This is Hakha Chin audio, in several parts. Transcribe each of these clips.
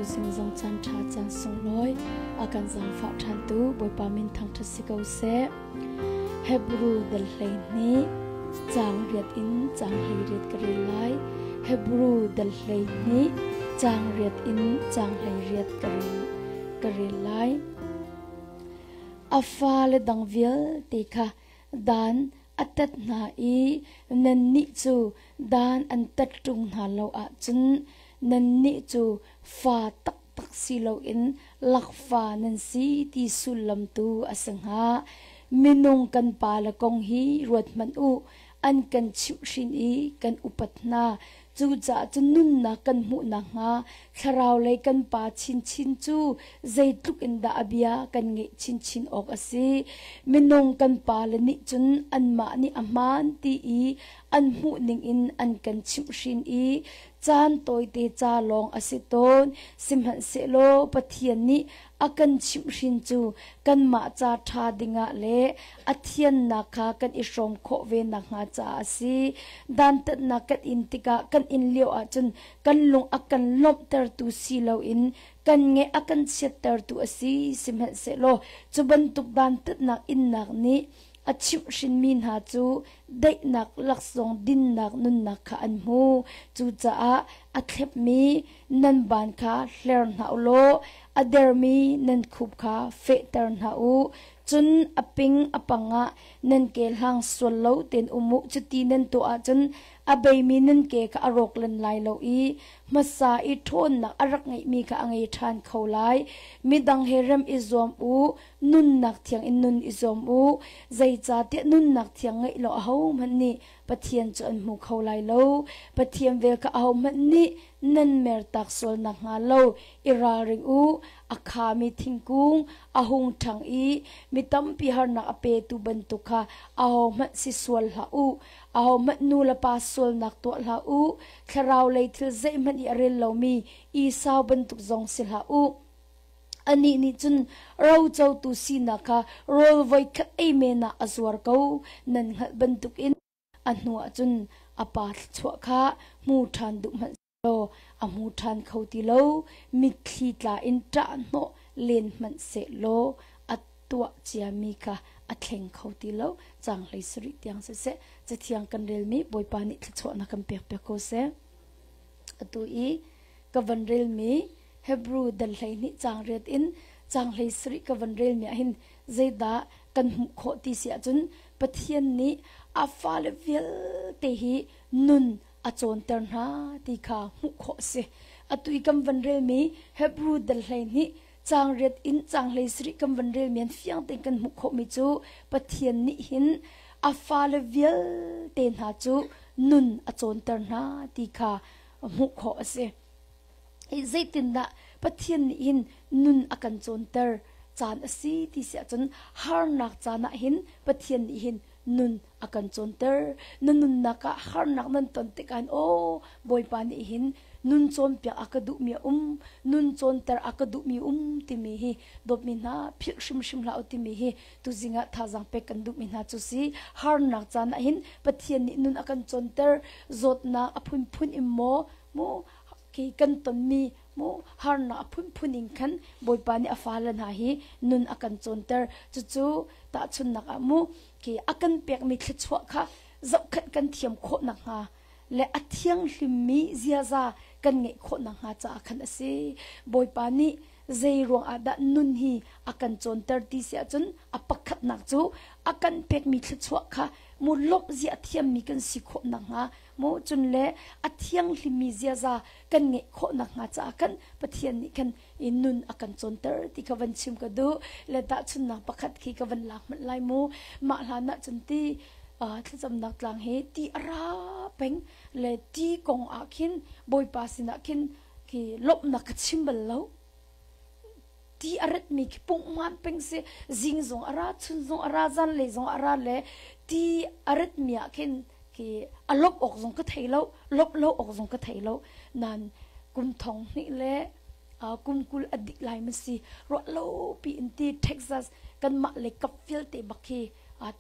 Tuzing zong caan ṭha caan sunglawi a kan zaangfah ṭhantu Bawipa min thangṭhat si ko seh. Hebru dal 12 caang riat in caang 18 ka rel lai. Hebru dal 12 caang riat in caang 18 ka rel, ka rel lai. A fale dang vialte kha dan a tat hna i nannih cu dan an tat ṭung hna lo ahcun nannih cu fa taktak si loin lakfa nan si ti sullam tu a si hnga. Minung kan pale kong hi ruat hmanh u, an kan chimhhrin i kan upat hna. Cucaah cun nunnak kan hmuh nakhnga thlarau lei kan Pa chinchin cu zeitluk in dah a bia kan ngeih chinchin awk a si. Minung kan pale nih cun anmah nih a hmaan ti i an hmuh ningin an kan chimhhrin i caan tawite ca lawng a si tawn. Sihmanhsehlaw Pathian nih a kan chimhhrin cu kanmah ca ṭha dingah le a thiannak kha kan i hrawm khawh ve nakhnga caah a si. Dantatnak kan in tikah kan in lio ahcun kan lung a kan lawmhtertu si loin kan ngeih a kan chiattertu a si. Sihmanhsehlaw cu bantuk dantatnak innak nih a chimhhrinmi hna cu daihnak laksawng dinnak nunnak kha an hmu. Cucaah a thlepmi nan ban kha hler hna u law a dermi nan khup kha fehter hna u. Cun a ping a pang ah nan ke hlang sual lo tein um u. Cuti nan tuah ahcun a beimi nan ke kha a rawk len lai lo i hmasa i ṭhawnnak a rak ngeihmi kha a ngei ṭhan kho lai. Midang he rem i zuam u, nunnak thiang in nun i zuam u. Zeicahtiah nunnak thiang ngeih lo ahohmanh nih Pathian cu an hmu kho lai lo. Pathian vel kha ahohmanh nih nan mertak sual nakhnga lo i ralring u. A khami thingkung a hung ṭhang i mi tampi harnak a petu bantuk kha ahohmanh si sual hlah u. Ahohmanh nu le pa sualnak tuah hlah u. Thlarau lei thil zeihmanh i a rel lomi Esau bantuk zong si hlah u. Anih nih cun rocotu sinak kha rawl voikhat ei men ah a zuar ko. Nan hngalh bantukin a hnuah cun a pa thluachuah kha hmu ṭhan duh hmanh law a hmu ṭhan kho ti lo. Mitthli tla in ṭahhnawh len hmanh sehlaw a tuah ciami kha a thleng kho ti lo. Caang 17 tiang siseh, Cathiang kan relmi Bawipa nih thluachuahnak kan pekpiak ko seh. Atu i ka van relmi Hebrew dal 12 caang riat in caang 17 ka van relmi ahhin zeidah kan hmuh khawh ti si ahcun Pathian nih a fale vialte hi nun a cawnter hna ti kha hmuh khawh a si. Atu i kan van relmi Hebrew dal 12 caang riat in caang 17 kan van relmi an fiang tein kan hmuh khawhmi cu Pathian nih hin a fale vialte hna cu nun a cawnter hna ti kha hmuh khawh a si. Zeitindah Pathian nih hin nun a kan cawnter caan a si ti si ahcun harnak caan ah hin Pathian nih hin nun a kan cawnter. Na nunnak ah harnak nan ton tikah aw Bawipa nih hin nun cawnpiak a ka duhmi a um, nun cawnter a ka duhmi um timi hi dawtmi hna philh hrimhrim hlah u timi hi tuzing ah thazaang pek kan duhmi hna cu si. Harnak caan ah hin Pathian nih nun a kan cawnter, zawtnak a phunphun in maw mu khi kan tonmi mu harnak a phunphun in khan Bawipa nih a fale hna hi nun a kan cawnter. Cucu tahchunhnak ah mu khi a kan pekmi thluachuah kha zohkhenh kan thiam khawh nakhnga le a thianghlimmi ziaza kan ngeih khawh nakhnga caah khan a si. Bawipa nih zei ruang ah dah nun hi a kan cawnter ti si ahcun a pakhatnak cu a kan pekmi thluachuah kha mu lawmh zia a thiammi kan si khawh nakhnga mu cun le a thianghlimmi ziaza kan ngeih khawh nakhnga caah khan Pathian nih khan i nun a kan cawnter ti kha van chim ka duh le tahchunhnak pakhat khi ka van lak hmanh lai mu mah hlan ah cun ti thlacamnak tlang hi ti a ra peng le ti kong ah khin Bawipa sinah khin khi lawmhnak ka chim bal lo ti a ratmi khi punghman peng si zing zong a ra chun zong a ra zanlei zong a ra le ti a ratmi ah khin khi a lawmh awk zong ka thei lo lawmh lo awk zong ka thei lo nan kum thong hnih le kum 20 a dik lai ma si ruah lo pi in ti Texas kanmah le kap vialte bak khi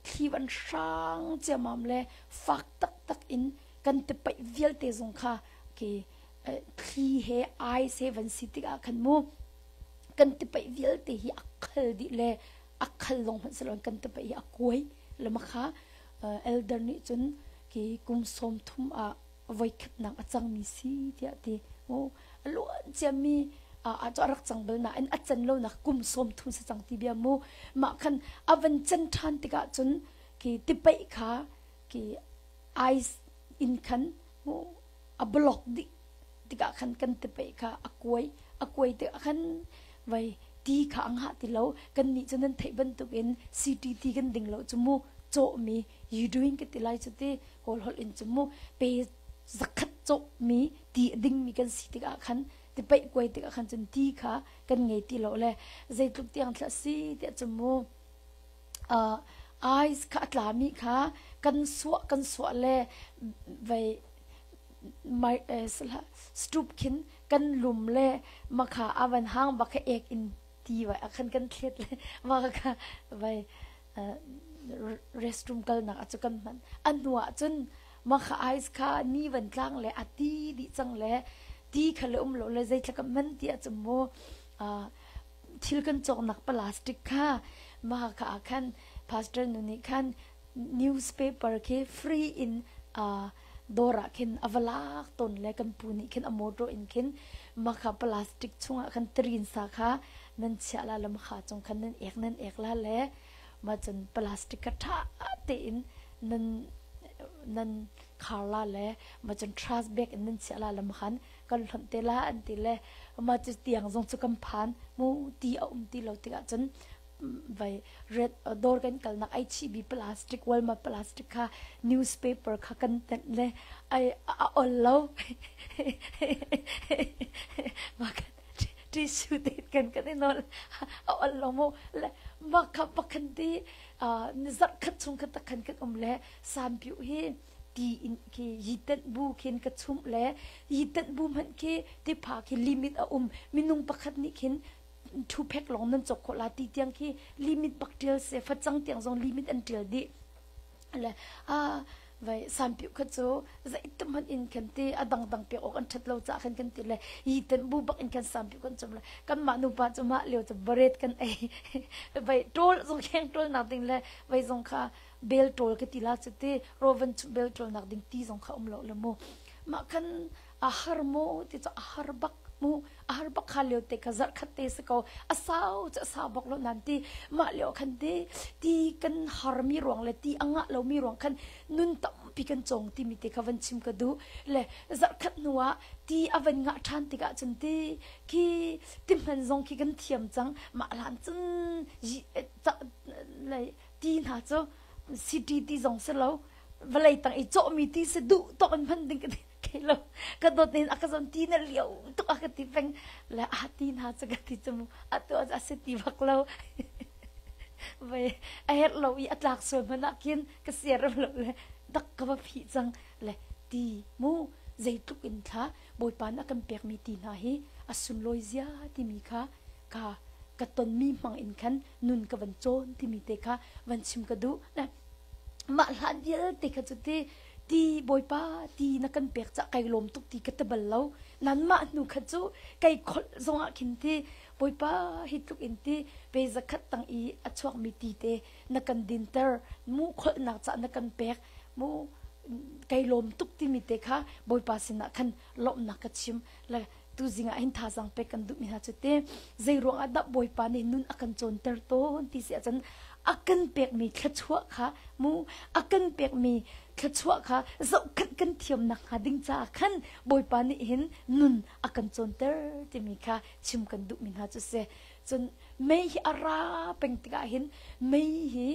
thli van hrang ciamam le fak taktak in kan te paih vialte zong kha khi thli he ice he van si tikah khan mu kan tipaih vialte hi a khal dih le a khal lawng hmanh si loin kan tipaih hi a kuai le makha elder nih cun ki kum 30 ah voikhatnak a cangmi si tiah ti mu a luan ciami a cu a rak cang bal nain a can lonak kum 30 si cang ti bia mu mah khan a van can ṭhan tikah cun ki tipaih kha ki ice in khan mu a block dih tikah khan kan tipaih kha a kuai a kuai tikah khan vai ti kha a ngah ti lo. Kannih cu nan theih bantukin CTT kan ding lo cu mu cawhmi you doing ka ti lai cu ti Kawl holh in cu mu pe zakhat cawhmi ti a dingmi kan si tikah khan tipaih kuai tikah khan cun ti kha kan ngei ti lo le zeitluk tiang thla si tiah cu mu ice kha a tlami kha kan suah kan suah le vei stup khin kan lum le makha a van hang bak kha ek in ti vai a khan kan thlet le ma kha vai restroom kalnak a cu kan hman a hnu ah cun makha ice kha ni van tlang le a ti dih cang le ti kha le um lo le zeitlak a man ti ah cun mu thil kan cawknak plastic kha mah kha ah khan pastor nu nih khan newspaper khi free in dawr ah khin a va lak tawn le kan pu nih khin a motor in khin mah kha plastic chungah khan trin sa kha nan chiah la le kha cung khan nan ek nan ek la le mah cun plastic kha ṭha tein nan nan khar la le mah cun trash bag in nan chiah la le khan kan hlonh te la an ti le mah cu tiang zong cu kan phan mu ti a um ti lo tikah cun vai red dawr kan kalnak ai chihmi plastic Walmart plastic kha newspaper kha kan tenh le ai a ol lo mah kan tissue te kan kan i nawl a ol lo mu le mah kha pakhan ti ni zarh khat chung kha takhan kan um le sampiu hi ti in khi yitenh bu khin ka chumh le yitenh bu hmanh khi tipha khi limit a um minung pakhat nih khin two pack lawng nan cawk khawh la ti tiang khi limit bak tial se facang tiang zong limit an tial dih le a vai sampiu kha cu zeitum hmanh in khan ti a dang dang pek awk an that lo ca khan kan ti le yi ten bu bak in khan sampiu kan chum le kan mah nupa cu mah lio cu baret kan ei vai ṭol zong kheng ṭol nak ding le vai zong kha bel ṭol ka ti la cu ti rovan chu bel ṭol nak ding ti zong kha um lo le mu mah khan a har mu ti cu a har bak mu a har bak kha lio te kha zarh khat te si ko a sau cu a sau bak lo nan ti mah lio khan ti ti kan har mi ruang le ti a ngah lo mi ruang khan nun tampi kan cawng ti mi te kha van chim ka duh le zarh khat hnu ah ti a van ngah ṭhan tikah cun ti khi ti hman zong khi kan thiam cang mah hlan cun ti hna cu city ti zong si lo vawlei tang i cawhmi ti si duh tawk in hman ding ka ti lo ka dawt nin a ka zon ti na lio tuk a ka ti peng le a ti hna cu ka ti cu atu a si ti bak lo vai a herh lo i a tlak sual hmanh ah khin ka siar lo le dak ka va phih cang le ti mu zeitluk in thla bawipa na kan pekmi ti hna hi a sunlawi zia timi kha ka ka tonmi hmang in khan nun ka van cawn timi te kha van chim ka duh mah hlan vialte kha cu ti ti bawipa ti na kan pek cah kai lawm tuk ti ka ti bal lo nan mah hnu kha cu kai kholh zong ah khin ti bawipa hi tluk in ti pe zakhat tang i a chuakmi ti te na kan dinter mu kholhnak cah na kan pek mu kai lawm tuk timi te kha bawipa sinah khan lawmhnak ka chim le tuzing ah hin thazaang pek kan duhmi hna cu te zei ruang ah dah Bawipa nih nun a kan cawnter tawn ti si ahcun a kan pekmi thluachuah kha mu a kan pekmi thluachuah kha zohkhenh kan thiam nakhnga ding caah khan Bawipa nih hin nun a kan cawnter timi kha chim kan duhmi hna cu si. Cun mei hi a ra peng tikah hin mei hi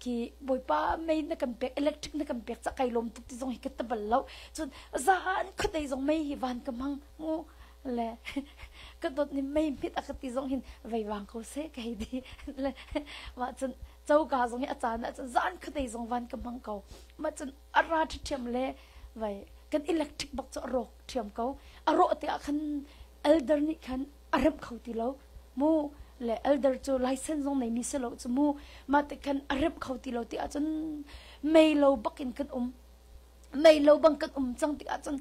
khi Bawipa mei na kan pek electric na kan pek cah kai lawm tuk ti zong hi ka ti bal lo. Cun zan khuadei zong mei hi van ka hmang mu le ka dawt nih mei hmit a ka ti zong hin vei vang ko seh ka hei ti le mah cun coka zong hi a caan ah cun zan khuadei zong van ka hmang ko. Mah cun a ra ṭhiṭhiam le vai kan electric bak cu a rawk ṭhiam ko. A rawh tikah khan elder nih khan a remh kho ti lo mu le elder cu license zong neimi si lo cu mu mah te khan a remh kho ti lo ti ahcun mei lo bak in kan um mei lo bang kan um cang tik ahcun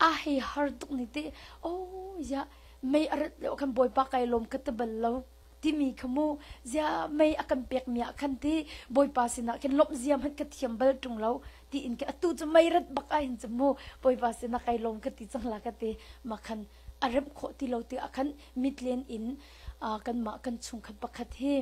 a hei har tuk ni te oh. Ya mei a rat lio khan Bawipa kai lawm ka ti bal lo timi kha mu zia mei a kan pek mi ah khan ti Bawipa sinah khin lawmh zia hmanh ka thiam bal ṭung lo tiin ke atu cu mei rat bak ah hin cu mu Bawipa sinah kai lawm ka ti cang la ka ti ma khan a remh khawh ti lo ti ah khan mitlen in kanmah kan chungkhat pakhat hi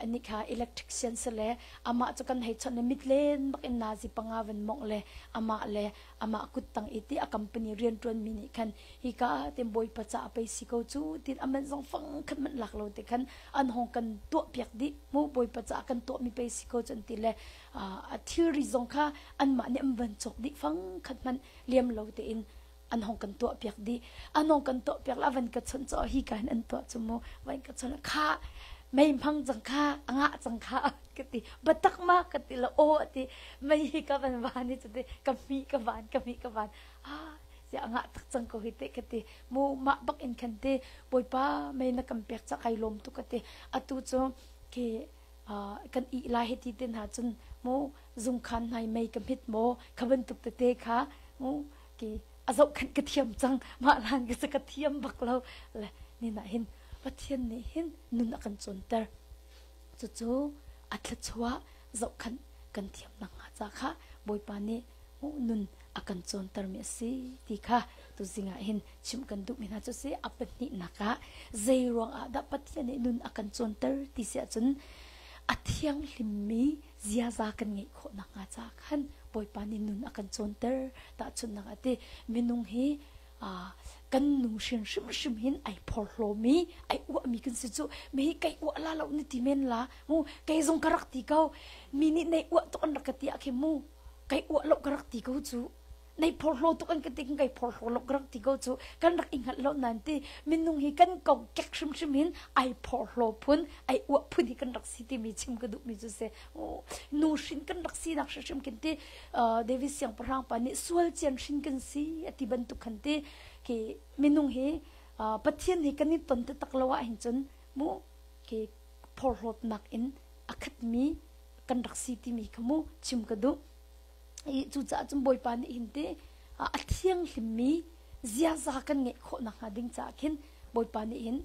ani kha electrician si le amah cu kan hei chawnh le mitlen bak in nazi panga van mongh le amah le amah kuttang i ti a company rianṭuan mi nih khan hika tin bawipa ca pei si ko cu tin aman zong fang khat manh lak lo te khan an hong kan tuah piak dih mu bawipa ca kan tuah mi pei si ko cu an ti le a thilri zong kha anmah nih an van cawk dih fang khat hmanh liam lo tein an hong kan tuah piak dih an hong kan tuah piak la van ka chawnh chaw hi ka hin an tuah cu mu van ka chawnh kha mei hmang cang kha a ngah cang kha ka ti batak ma ka ti la aw ti mei hi ka van van hi cu ti ka hmi ka van ka hmi ka van ah sia a ngah tak cang ko hi te ka ti mu mah bak in khan ti bawipa mei na kan pek ca kai lawm tu ka ti atu cu khi kan i lai hi ti te hna cun mu zungkhan hnai mei ka hmit maw kha bantuk tete kha mu ki a zohkhenh ka thiam cang mah hlan ka ka thiam bak lo le ni na hin Pathian nih hin nun a kan cawnter cucu a thluachuah zohkhanh kan thiam nakhnga ca kha Bawipa nih nun a kan cawnter mi a si ti kha tuzing ah hin chimh kan duhmi hna cu si a pahnihnak ah zei ruang ah dah Pathian nih nun a kan cawnter ti si ahcun a thianghlimmi ziaza kan ngeih khawh nakhnga caah khan Bawipa nih nun a kan cawnter. Tahchunhnak ah ti minung hi kan nu hrin hrimhrim hin ai phorhlawmi ai uahmi kan si cu mi hi kai uah la lo ni ti men la mu kei zong ka rak ti ko mi nih nei uah tuk an rak ka ti ah khin mu kai uah lo ka rak ti ko cu nei phorhlaw tuk an ka ti kai phorhlaw lo ka rak ti ko cu kan rak i hngalh lo nan ti minung hi kan kokek hrimhrim hin ai phorhlaw phun ai uah phun hi kan rak si timi chim ka duhmi cu si nu hrin kan rak sinak hrimhrim kin ti David siangpahrang pa nih sual cian hrin kan si a ti bantuk khan ti khi minung hi Pathian hi kan i ton te tak lo ah hin cun mu khi phorhlawtnak in a khatmi kan rak si timi kha mu chim ka duh I cucaah cun Bawipa nih hin ti a thianghlimmi ziaza kan ngeih khawh nakhnga ding caah khin Bawipa nih hin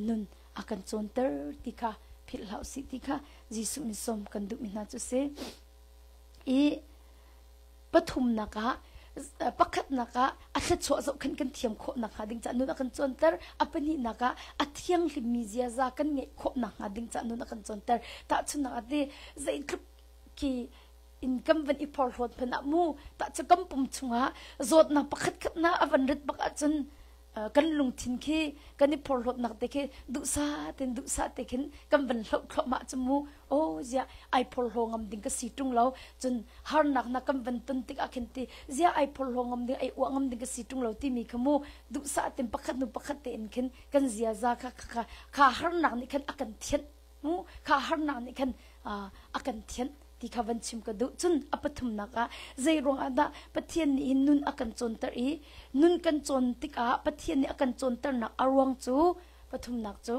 nun a kan cawnter ti kha philh hlah usih ti kha Jesuh nih sawm kan duhmi hna cu si. I pathumnak ah pakhatnak ah a thluachuah zohkhenh kan thiam khawh nakhnga ding caah nun a kan cawnter a pahnihnak ah a thianghlimmi ziaza kan ngeih khawh nakhnga ding caah nun a kan cawnter tahchunhnak ah ti zeitluk khi in kan van i phorhlawt hmanh ah mu tah cu kan pum chungah zawtnak pakhat khat na a van rit bak ahcun kan lungthin khi kan i phorhlawtnak te khi duhsah ten duhsah te khin kan van hloh thluahmah cu mu oh ziah ai phorhlaw ngam ding ka si ṭung lo cun harnak na kan van ton tik ah khin ti ziah ai phorhlaw ngam ding ai uah ngam ding ka si ṭung lo timi kha mu duhsah ten pakhat hnu pakhat tein khin kan ziaza kha kha kha harnak nih khan a kan thianh mu kha harnak nih khan a kan thianh ti kha van chim ka duh cun a pathumnak ah zei ruangah dah Pathian nih hin nun a kan cawnter i nun kan cawn tikah Pathian nih a kan cawnternak a ruang cu pathumnak cu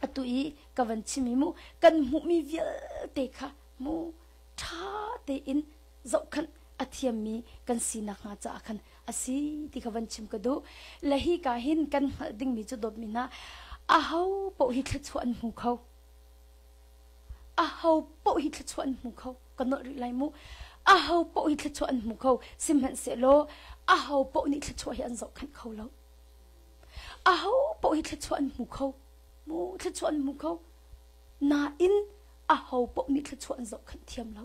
atu i ka van chim hi mu kan hmuhmi vialte kha mu ṭha tein zohkhanh a thiammi kan sinak hnga caah khan a si ti kha van chim ka duh. Le hi ka hin kan hngalh dingmi cu dawtmi hna aho paoh hi thluachuah an hmu kho. Aho paoh hi thluachuah an hmu kho. Ka nolh rih lai mu. Aho paoh hi thluachuah an hmu kho. Sihmanhsehlaw aho paoh nih thluachuah hi an zohkhenh kho lo. Aho paoh hi thluachuah an hmu kho. Mu thluachuah an hmu kho. Nain aho paoh nih thluachuah an zohkhenh thiam lo.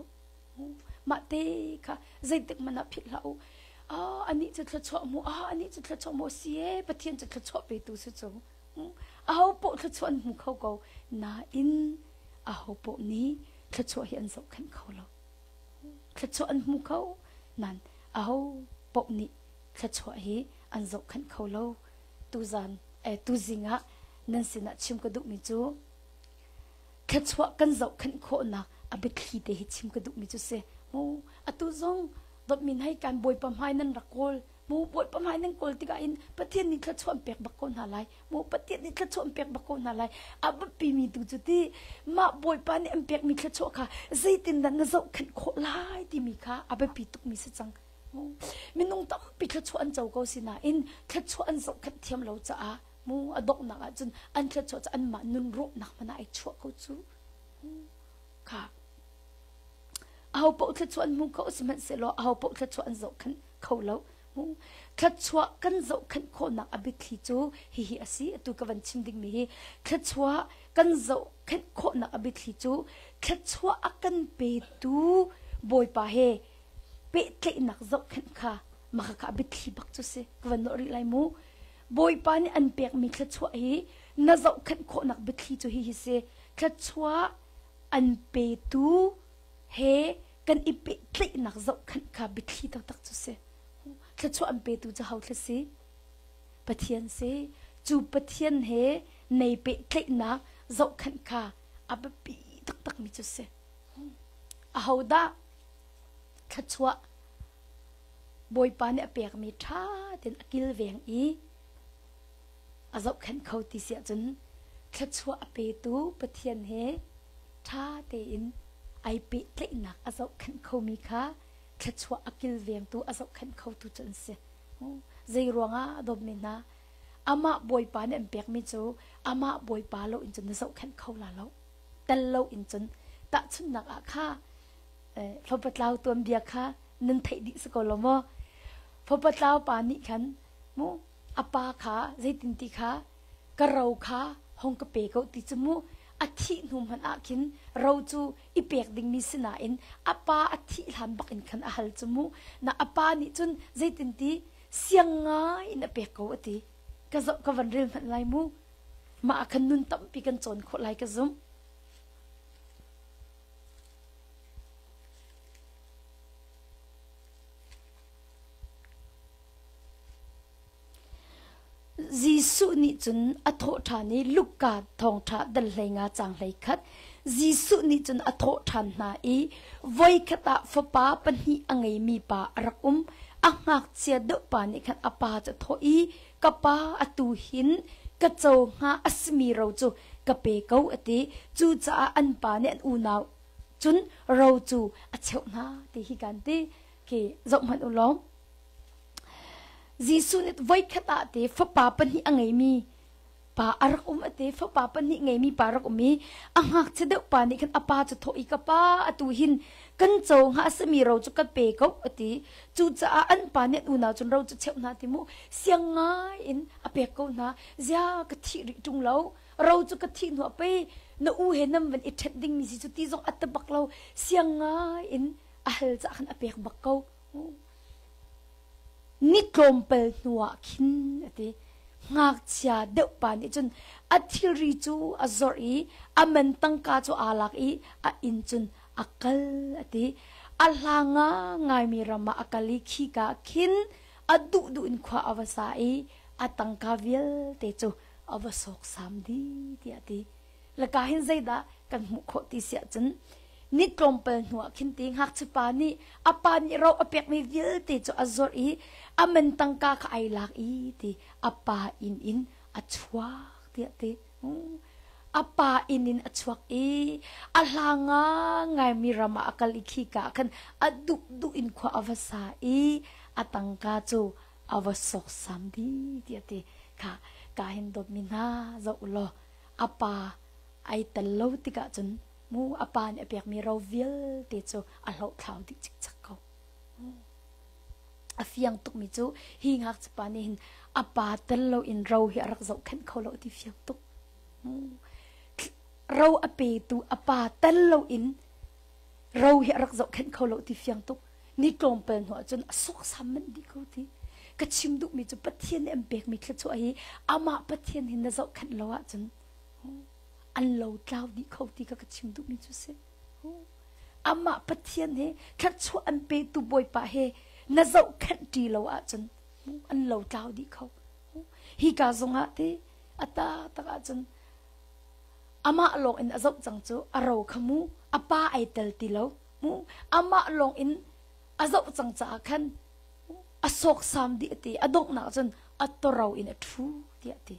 Mah te kha zeitik hmanh ah philh hlah u. Ah, anih cu thluachuah mu, ah, anih cu thluachuah mu si e, Pathian cu thluachuah petu si cu. Aho paoh thluachuah an hmu kho ko. Nain aho paoh nih thluachuah hi an zohkhenh kho lo. Thluachuah an hmu kho, nain aho paoh nih thluachuah hi an zohkhenh kho lo. Tuzan, eh, tuzing ah nan sinah chim ka duhmi cu thluachuah kan zohkhenh khawhnak a biathli te hi chim ka duhmi cu si mu atu zong dawtmi hei kan bawipa hmai nan rak kawl mu bawipa hmai nan kawl tikah in pathian nih thluachuah an pek bak ko hna lai mu pathian nih thluachuah an pek bak ko hna lai a biapi mi tu cu ti mah bawipa nih an pekmi thluachuah kha zeitindah na zohkhenh khawh lai timi kha a biapi tukmi si cang. Minung tampi thluachuah an co ko sinain thluachuah an zohkhenh thiam lo caah mu a donghnak ahcun an thluachuah cu anmah nun rawhnak hmanh ah ai chuah ko cu. Kha aho paoh thluachuah an hmu kho sihmanhsehlaw aho paoh thluachuah an zohkhenh kho lo. Thluachuah kan zohkhenh khawhnak a biathli cu hihi a si. Atu ka van chim dingmi hi thluachuah kan zohkhenh khawhnak a biathli cu thluachuah a kan petu Bawipa he pehtlaihnak zohkhenh kha mah kha a biathli bak cu si. Ka van nawh rih lai mu. Bawipa nih an pekmi thluachuah hi na zohkhenh khawhnak biathli cu hihi si. Thluachuah an petu he kan i pehtlaihnak zohkhenh kha biathli taktak cu si. Thluachuah an petu cu ho thla si? Pathian si. Cu Pathian he nei pehtlaihnak zohkhenh kha a biapi taktakmi cu si. Ahodah thluachuah Bawipa nih a pekmi ṭha tein a kilveng i a zohkhenh kho ti si ahcun thluachuah a petu Pathian he ṭha tein ai pehtlaihnak a zohkhenh khomi kha thluachuah a kilvengtu a zohkhenh khotu cu an si. Zei ruangah a dawtmi hna amah Bawipa nih an pekmi cu amah Bawipa lo in cun na zohkhenh kho la lo. Tel lo in cun tahchunhnak ah kha fapatlau tuanbia kha nan theih dih si ko lo maw? Fapatlau pa nih khan mu a pa kha zeitin ti kha ka ro kha hong ka pe ko ti cu mu a thih hnu hmanh ah khin ro cu i pek dingmi si nain a pa a thih hlan bak in khan a hal cu mu na a pa nih cun zeitin ti siang ngai in a pek ko a ti ka zoh ka van rel hmanh lai mu mah ah khan nun tampi kan cawn khawh lai ka zumh Jesuh nih cun a thawh ṭhan i Luka thawngṭha dal 15 caang 11 Jesuh nih cun a thawh ṭhan hna i voikhat ah fapa pahnih a ngeimi pa a rak um. A ngakchia deuh pa nih khan a pa cu a thawh i ka pa atu hin ka co hnga a simi ro cu ka pe ko a ti. Cucaah an pa nih an unau cun ro cu a cheuh hna ti hi kan ti. Khi zoh hmanh u law. Jesuh nih voikhat ah te fapa pahnih a ngeimi pa a rak um ate fapa pahnih ngeimi pa rak um i a ngakchia deuh pa nih khan a pa cu thawh i ka pa atu hin kan co hnga a simi ro cu ka pe ko a ti cucaah an pa nih an unau cun ro cu cheuh hna ti mu siang ngai in a pek ko hna zia ka thih rih ṭung lo ro cu ka thih hnu ah pei na u he nan van i ṭhenh dingmi si cu ti zong a ti bak lo siang ngai in a hal cah khan a pek bak ko Ni tlawmpal hnuah khin a ti. Ngakchia deuh pa nih cun a thilri cu a zawrh i a man tangka cu aa lak i a inn cun a kal a ti. A hla ngaingaimi ram ah a kal i khika ah khin a duhduh in khua a va sa i a tangka vialte cu a va sawksam dih tiah a ti. Laka hin zeidah kan hmuh khawh ti si ahcun ni tlawmpal hnuah khin ti ngakchipa nih a pa nih ro a pekmi vialte cu a zawrh i a man tangka kha ai lak i ti a pa inn in a chuak tiah ti a pa inn in a chuak i a hla ngaingaimi ram ah a kal i khika ah khan a duh duh in khua a va sa i a tangka cu a va sawksam dih tiah ti kha ka hin dawtmi hna zoh u law a pa ai tel lo tikah cun mu a pa nih a pekmi ro vialte cu a hlohthlau dih cikcek ko. A fiang tukmi cu hi ngakchipa nih hin a pa tel loin ro hi a rak zohkhenh kho lo ti fiang tuk. Ro a petu a pa tel loin ro hi a rak zohkhenh kho lo ti fiang tuk. Ni tlawmpal hnu ahcun a sawksam manh dih ko ti. Ka chim duhmi cu Pathian nih an pekmi thluachuah hi amah Pathian hi na zohkhenh lo ahcun an lo tlau dih kho ti kha ka chim duhmi cu si. Amah Pathian he thluachuah an petu Bawipa he na zohkhenh ṭi lo ahcun an lo tlau dih kho. Hi ka zongah te a ta tak ahcun amah lawng in a zoh cang cu a ro kha mu a pa ai tel ti lo mu amah lawng in a zoh cang caah khan a sawksam dih a ti a donghnak cun a toro in a ṭhu tiah a ti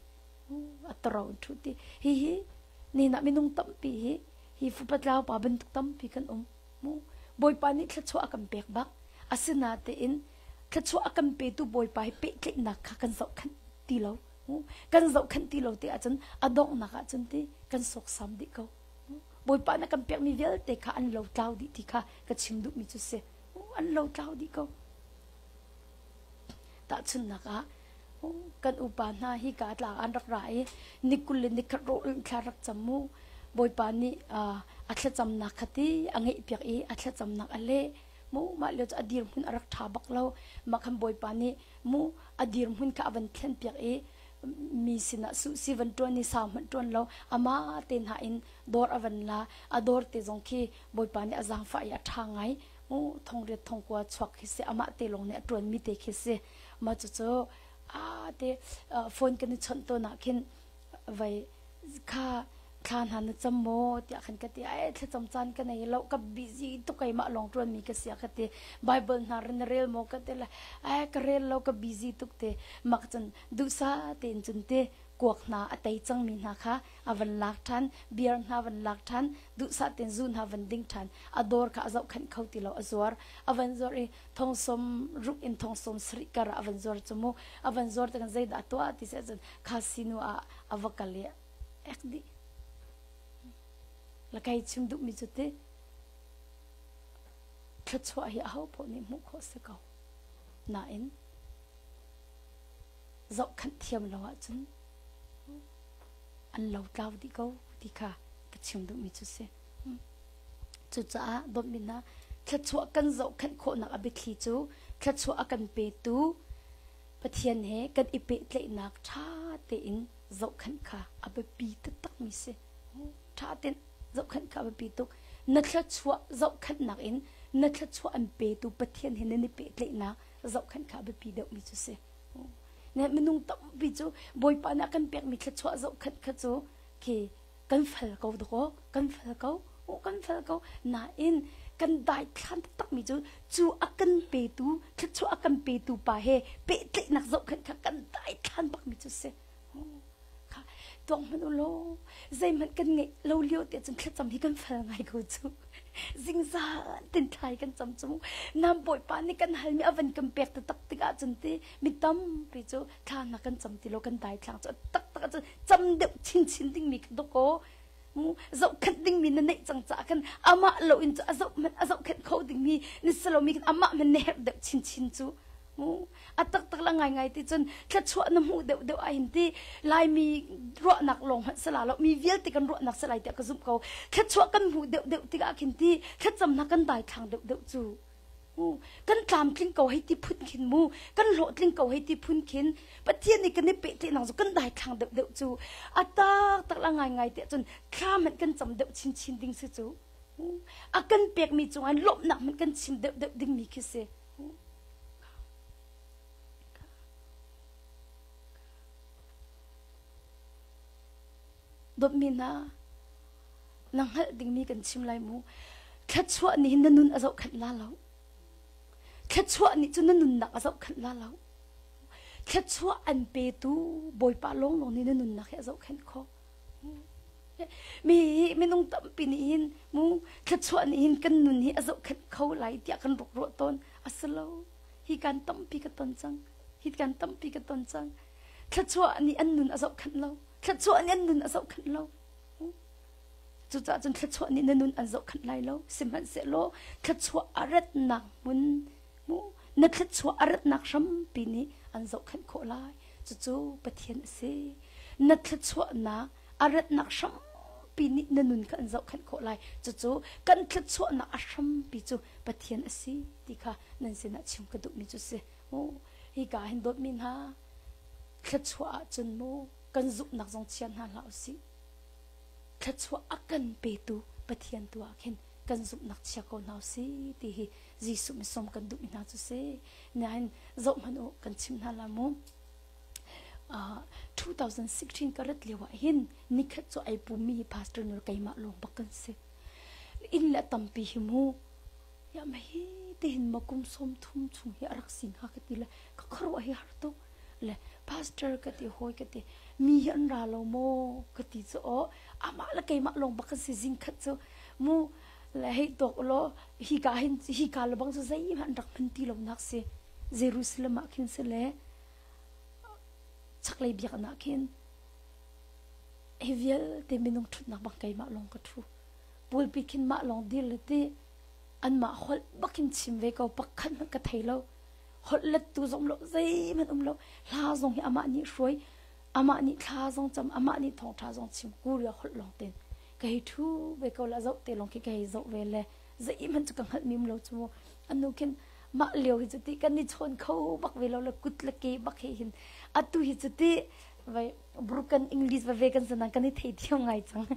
a toro in ṭhu ti hihi ni nah minung tampi hi hi fupatlau pa bantuk tampi kan um mu bawipa nih thluachuah a kan pek bak asinatein. Thluachuah a kan petu Bawipa he pehtlaihnak kha kan zohkhenh ti lo. Kan zohkhenh ti lo te ahcun a donghnak ahcun ti kan sawksam dih ko. Bawipa na kan pekmi vialte kha an lotlau dih ti kha ka chim duhmi cu si. An lotlau dih ko. Tahchunhnak ah kan upa hna hi ka tlang an rak ra i ni 20 le nikhat rawl thla rak cam mu. Bawipa nih a thlacamnak kha ti a ngeihpiak i a thlacamnak a leh. Mu mah lio cu a dirhmun a rak ṭha bak lo. Mah khan Bawipa nih mu a dirhmun kha a van thlenpiak i mi sinah suhsi van ṭuan i sau hmanh ṭuan lo amah te hna in dawr a van la. A dawr te zong khi Bawipa nih a zaangfah i a ṭha ngai. Mu thongriat thongkua chuak khi si amah te lawng nih a ṭuanmi te khi si. Mah cucu a te phone kan i chawnh tawn ah khin vai kha thla hna na cam maw tiah khan ka ti ai thlacam caan ka nei lo ka busy tuk keimah lawng ṭuan mi ka sia ka ti bible hna na rel maw ka ti le ai ka rel lo ka busy tuk te mak cun duhsa tein cun te kuak hna a tei cangmi hna kha a van lak ṭhan beer hna van lak ṭhan duhsah tein zu hna van ding ṭhan a dawr kha a zohkhenh kho ti lo a zuar a van zuar i thong som ruk in thong som sarih kar ah a van zuar cu mu a van zuar te kan zeidah a tuah ti seh cun kha sinu ah a va kal i ek dih la kai chim duhmi cu ti thluachuah hi aho paoh nih hmuh khawh si ko nain zohkhanh thiam lo ahcun an lotlau dih ko ti kha ka chim duhmi cu si. Cucaah dawtmi hna, thluachuah kan zohkhenh khawhnak a biathli cu thluachuah a kan petu Pathian he kan i pehtlaihnak ṭha tein zohkhenh kha a biapi taktakmi si. Ṭha tein zohkhenh kha a biapi tuk. Na thluachuah zohkhenhnak in na thluachuah an petu Pathian he nan i pehtlaihnak zohkhenh kha a biapi deuhmi cu si. Ne minung tampi cu Bawipa nih a kan pekmi thluachuah zohkhenh kha cu khi kan fel ko dakaw kan fel ko o kan fel ko nain kan daithlan taktakmi cu cu a kan petu thluachuah a kan petu pa he pehtlaihnak zohkhenh kha kan daithlan bakmi cu si kha tuang hmanh u law zeihmanh kan ngeih lo lio te cun thlacam hi kan fel ngai ko cu zingzan tin thlai kan cam cu nam bawipa nih kan halmi a van kan pek taktak tikah cun ti mi tampi cu thla na kan cam ti lo kan daithlang cu taktak cun cam deuh chinchin dingmi kha dawkaw zohkhenh dingmi na neih cang caah khan amah lo in cu a zoh hmanh a zohkhenh kho dingmi ni si lomi khan amah hmanh na herh deuh chinchin cu a taktak la ngaingai ti cun thluachuah na hmuh deuh deuh ahhin ti Laimi ruahnak lawng hmanh si la lo mi vialte kan ruahnak si lai tiah ka zumh ko thluachuah kan hmuh deuh deuh tikah khin ti thlacamnak kan daithlang deuh deuh cu kan tlamtling ko hei ti phun khin mu kan hlawhtling ko hei ti phun khin Pathian nih kan i pehtlaihnak cu kan daithlang deuh deuh cu a taktak la ngaingai tiah cun thla hmanh kan cam deuh chinchin ding si cu a kan pekmi cungah lawmhnak hmanh kan chim deuh deuh dingmi khi si Dawtmi hna, na hngalh dingmi kan chim lai mu. Thluachuah nih na nun a zohkhenh la lo. Thluachuah nih cun na nunnak a zohkhenh la lo. Thluachuah an petu Bawipa lawnglawng nih na nunnak hi a zohkhenh khawh. Mi minung tampi nih hin mu thluachuah nih hin kan nun hi a zohkhenh kho lai tiah kan rak ruah tawn. A si lo. Hi kan tampi ka ton cang. Hi kan tampi ka ton cang. Thluachuah nih an nun a zohkhenh lo. Thluachuah nih an nun a zohkhenh lo. Cucaah cun thluachuah nih na nun an zohkhenh lai lo. Sihmanhsehlaw thluachuah a ratnak hmun mu na thluachuah a ratnak hrampi nih an zohkhenh khawh lai. Cucu Pathian a si. Na thluachuahnak a ratnak hrampi nih na nun kha an zohkhenh khawh lai. Cucu kan thluachuahnak a hrampi cu Pathian a si ti kha nan sinah chim ka duhmi cu si. Mu hika hin dawtmi hna thluachuah ahcun mu kan zumhnak zong chia hna hlah usih. Thluachuah a kan petu Pathian tu ah khin kan zumhnak chia ko hna usih ti hi Jesuh mi sawm kan duhmi hna cu si. Nain zoh hmanh u kan chim hna la mu. Uh, 2016 ka rat lio ah hin nikhat cu ai pummi hi pastor nur keimah lawng bak kan si. Inn le tampi hi mu ya ma hi te hin ma kum 30 chung hi a rak si hnga ka ti le ka khuaruah hi har tuk le pastor ka ti hawi ka ti mi hi an ra lo maw ka ti cu aw amah le keimah lawng bak kan si zing khat cu mu le hei tawk law hi ka hin hi ka le bang cu zeihmanh rak hman ti lo nak si. Jerusalem ah khin si le chaklei biakinn ah khin hi vialte minung ṭhutnak bang keimah lawng ka ṭhu. Pulpit khin mah lawng dir le ti anmah holh bakin chim ve ko pakhat hmanh ka thei lo. Holh lettu zong lo zeihmanh um lo. Hla zong hi amah nih hruai, amah nih thla zong cam, amah nih thawngṭha zong chim Korea holh lawng ten. Ka hei ṭhu ve ko la zoh te lawng khi ka hei zoh ve le zeihmanh cu ka hngalhmi um lo cu mu. Anu khin mah lio hi cu ti kan i chawn kho bak ve lo le kut le ke bak he hin atu hi cu ti vai broken English va ve kan sanang kan i thei thiam ngai cang.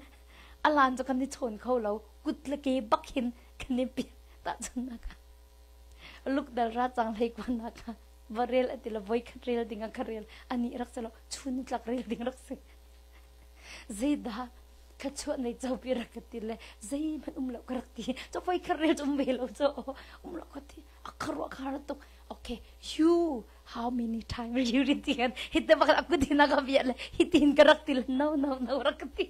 Alan cu kan i chawn kho lo kut le ke bak hin kan i pian tahchunnak ah luk dal ra cang hlei kuan nak ah va rel ati la voi khat rel ding ah ka rel ani rak se lo chun tlak rel ding rak si zeidah ka chuah nei cho pi rak ka ti le zeihmanh um lo ka rak ti cho voi khat rel um ve lo cho um lo ka ti a kharuah khar tuk okay you how many time will you read tian hitte bakal aku dina ka bia le hitin ka rak ti le no no no rak ka ti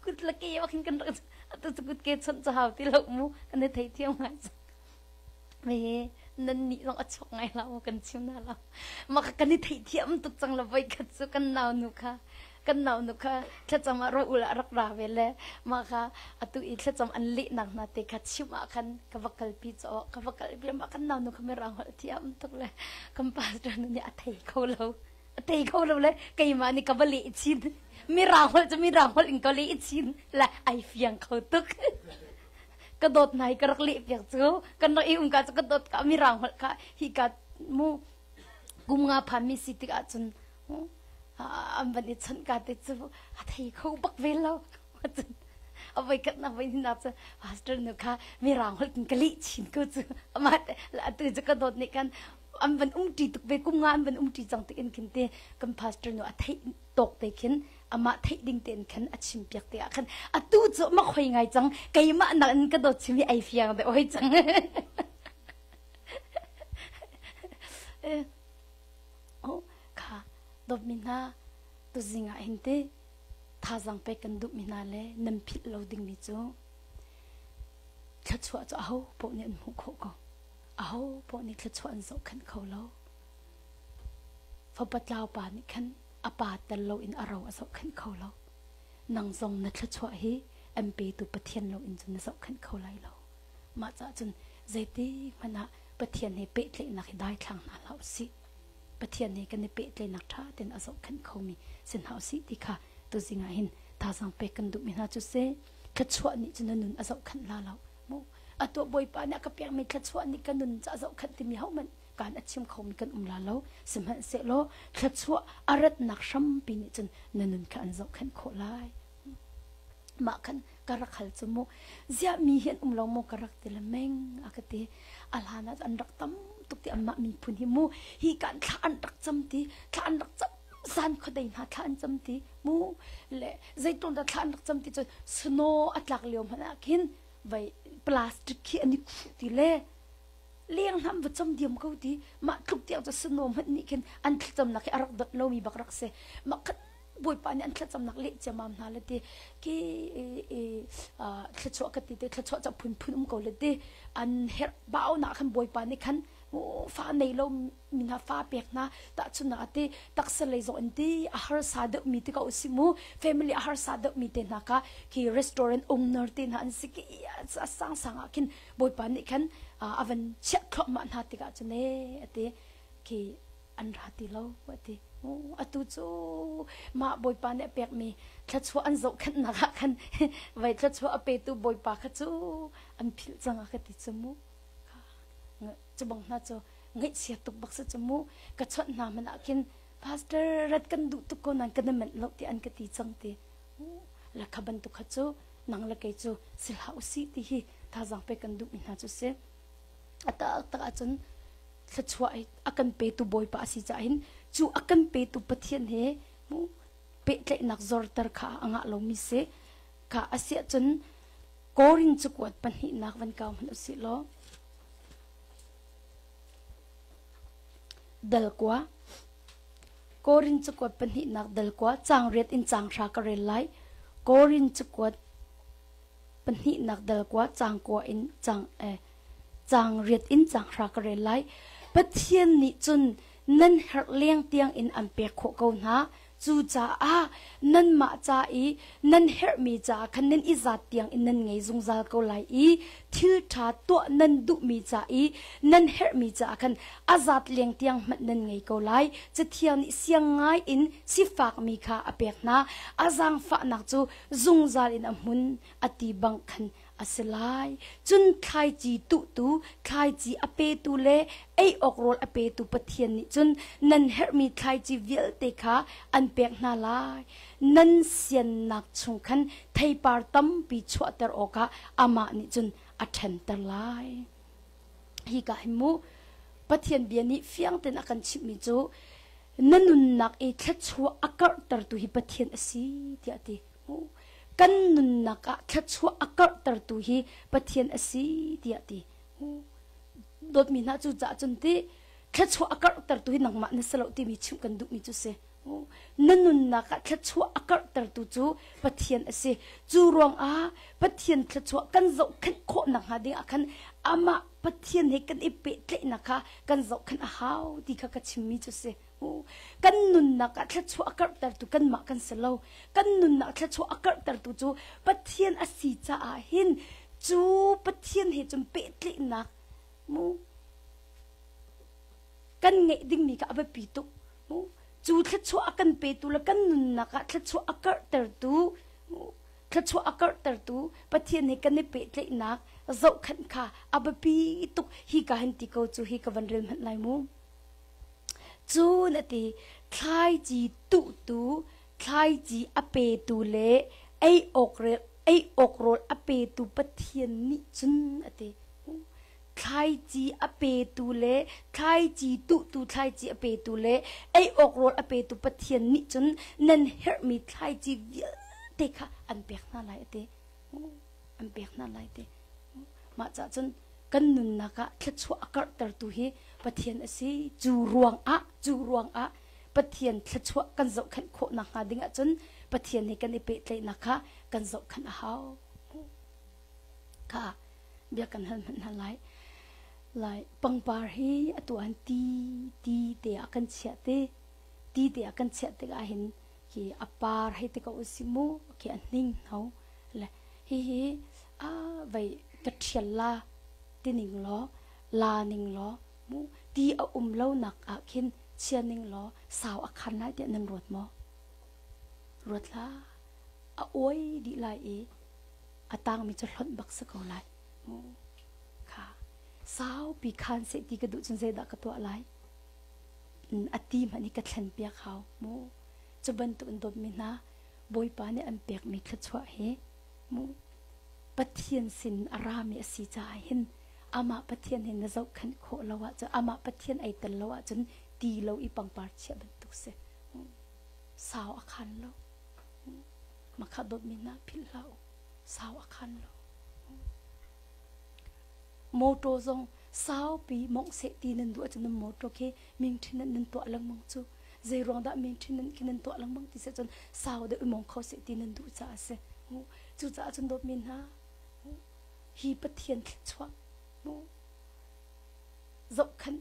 kut la ke wakin kan rak atu cu kut ke chon cha hau ti lo mu kan i thei thiam ngai me nan nih zong a chok ngai la mu kan chim na la ma kan i thei thiam tuk cang la voi khat cu kan nau nu kha kan nau nu kha thlacam ah ro ul ah rak ra ve le mah kha atu i thlacam an lehnak hna te kha chim ah khan ka va kalpi caw ka va kalpi mah kan nau nu kha mirang holh thiam tuk le kan pastor nu nih a thei kho lo a thei kho lo le keimah nih ka va leh chin mirang holh cu mirang holh in ka leh chin le ai fiang kho tuk ka dawt nai ka rak leh piak cu kan rak i um ka cu ka dawt ka mirang holh kha hi ka mu kum nga phan mi si tik ahcun an van i chawnh ka te cu a thei kho bak ve lo cun a voi khat nak voi nak cu pastor nu kha mirang holh kin ka leh chin ko cu amah atu cu ka dawt nih kan an van um ṭi tuk ve kum nga an van um ṭi cang tik in khin te kan pastor nu a theih tawk te khin amah theih ding tein khan a chim piak te ah khan atu cu ma khoi ngai cang keimah nak in ka dawt chim hi ai fiang de oi cang Oh, kha dawtmi hna tuzing ah hin te thazaang pek kan duhmi hna le nan philh lo dingmi cu thluachuah cu aho paoh nih an hmuh khawh ko. Aho paoh nih thluachuah an zohkhenh kho lo. Fapa tlau pa nih khan a pa tel loin a ro a zohkhenh kho lo. Nang zong na thluachuah hi an petu Pathian loin cun na zohkhenh kho lai lo. Mah caah cun zeitik hmanh ah Pathian he pehtlaihnak hi daithlang hna hlah usih. Pathian he kan i pehtlaihnak ṭha tein a zohkhenh khomi si hna usih ti kha tuzing ah hin thazaang pek kan duhmi hna cu si. Thluachuah nih cun na nun a zohkhenh la lo. Mu atu Bawipa nih a ka pekmi thluachuah nih ka nun cu a zohkhenh timi hohmanh kaan a chim khomi kan um la lo. Sihmanhsehlaw thluachuah a ratnak hrampi nih cun na nun kha an zohkhenh khawh lai. Mah khan ka rak hal cu mu ziah mi hi an um lo maw ka rak ti le meng a ka ti a hlan ah an rak tam tuk ti anmah miphun hi mu hi kan thla an rak cam ti thla an rak cam zan khuadei hna thla an cam ti mu le zeitlun dah thla an rak cam ti cun snow a tlak lio hmanh ah khin vai plastic khi an i khuh ti le leng hlam va cam diam ko ti mah tluk tiang cu snow hmanh nih khin an thlacamnak hi a rak dot lomi bak rak si mah khan Bawipa nih an thlacamnak leh ciammam hna le ti ki thluachuah ka ti te thluachuah ca phunphun um ko le ti an herh bau nak khan Bawipa nih khan fa nei lo mi hna fa pek hna tahchunnak ati taksa lei zong in ti a harsa deuh mi ti ko si mu family a harsa deuh mi te hna ka ki restaurant owner te hna an si ki a sang sang ah khin Bawipa nih khan avan chiah thluahmah hna tikah cun e ati khi an ra ti lo a ti. Atu cu mah Bawipa nih a pekmi thluachuah an zohkhenhnak ah khan vai thluachuah a petu Bawipa kha cu an philh cang a ka ti cu mu. Cu bang hna cu ngaihchia tuk bak si cu mu. Ka chawnh hna hmanh ah khin pastor rat kan duh tuk ko nain kan i manh lo ti an ka ti cang ti. La kha bantuk kha cu nang le kei cu si hlah usih ti hi thazaang pek kan duhmi hna cu si. A tak tak ahcun thluachuah a kan petu Bawipa a si caah hin cu a kan petu Pathian he mu pehtlaihnak zorter kha a ngah lomi si kha a si ahcun Korin cakuat pahnihnak van kau hmanh usih law dal kua Korin cakuat pahnihnak dal kua caang riat in caang hra ka rel lai Korin cakuat pahnihnak dal kua caang kua in caang eh. Caang riat in caang hra ka rel lai. Pathian nih cun nan herh leng tiang in an pek khawh ko hna. Cucaah nanmah ca i nan herhmi caah khan nan i zat tiang in nan ngei zungzal ko lai i thil ṭha tuah nan duhmi ca i nan herhmi caah khan a zat leng tiang hmanh nan ngei ko lai. Cathiang nih siang ngai in sifakmi kha a pek hna. A zaangfahnak cu zungzal in a hmun a ti bang khan a si lai. Cun thlaici tuhtu, thlaici a petu le ei awk rawl a petu Pathian nih cun nan herhmi thlaici vialte kha an pek hna lai. Nan siannak chung khan theipar tampi chuahter awkah amah nih cun a ṭhenter lai. Hika hin mu Pathian bia nih fiang tein a kan chimhmi cu na nunnak i thluachuah a karhtertu hi Pathian a si tiah a ti. Kan nunnak ah thluachuah a karhtertu hi Pathian a si tiah ti. Dawtmi hna cu caah cun ti thluachuah a karhtertu hi nangmah na si lo timi chimh kan duhmi cu si. Na nunnak ah thluachuah a karhtertu cu Pathian a si. Cu ruangah Pathian thluachuah kan zohkhenh khawh nakhnga ding ah khan amah Pathian he kan i pehtlaihnak kha kan zohkhenh a hau ti kha ka chimmi cu si. Kan nunnak ah thluachuah a karhtertu kanmah kan si lo. Kan nunnak thluachuah a karhtertu cu Pathian a si caah hin cu Pathian he cun pehtlaihnak mu kan ngeih dingmi kha a biapi tuk. Mu cu thluachuah a kan petu le kan nunnak ah thluachuah a karhtertu thluachuah a karhtertu Pathian he kan i pehtlaihnak zohkhenh kha a biapi tuk. Hi ka hin ti ko cu hi ka van rel hmanh lai mu. Cun a ti, thlaici tuhtu, thlaici a petu le ei awk, ei awk rawl a petu Pathian nih cun a ti. Thlaici a petu le thlaici tuhtu thlaici a petu le ei awk rawl a petu Pathian nih cun nan herhmi thlaici vialte kha an pek hna lai a ti. An pek hna lai ti. Mah cah cun kan nunnak ah thluachuah a karhtertu hi Pathian a si. Cu ruangah, cu ruangah Pathian thluachuah kan zohkhenh khawh nakhnga ding ahcun Pathian he kan i pehtlaihnak kha kan zohkhenh a hau. Kha bia kan hal hmanh hna lai. Lai pangpar hi atu an ti ti te ah kan chiah te ti te ah kan chiah tikah hin khi a par hei ti ko usih mu khi a hning hno le hihi a vei ka ṭhial la ti ning law la ning law mu ti a um lo nak ah khin chia ning law sau a khan lai tiah nan ruat maw ruat hlah a uai dih lai i a tangmi cu hlonh bak si ko lai mu kha saupi khan seh ti ka duh cun zeidah ka tuah lai a ti hmanh hi ka thlen piak hau mu cu bantuk in dawtmi hna Bawipa nih an pekmi thluachuah hi mu Pathian sin a rami a si caah hin amah Pathian hi na zohkhenh khawh lo ahcun amah Pathian ai tel lo ahcun ti lo i pangpar chiah bantuk si sau a khan lo makha dawtmi hna philh hlah u sau a khan lo Motor zong saupi mongh seh ti nan duh ahcun nan motor khi maintenance nan tuah lengmang cu. Zei ruang dah maintenance khi nan tuah lengmang ti seh cun sau deuh i mong kho seh ti nan duh caah a si. Cucaah cun dawtmi hna, hi Pathian thluachuah zohkhenh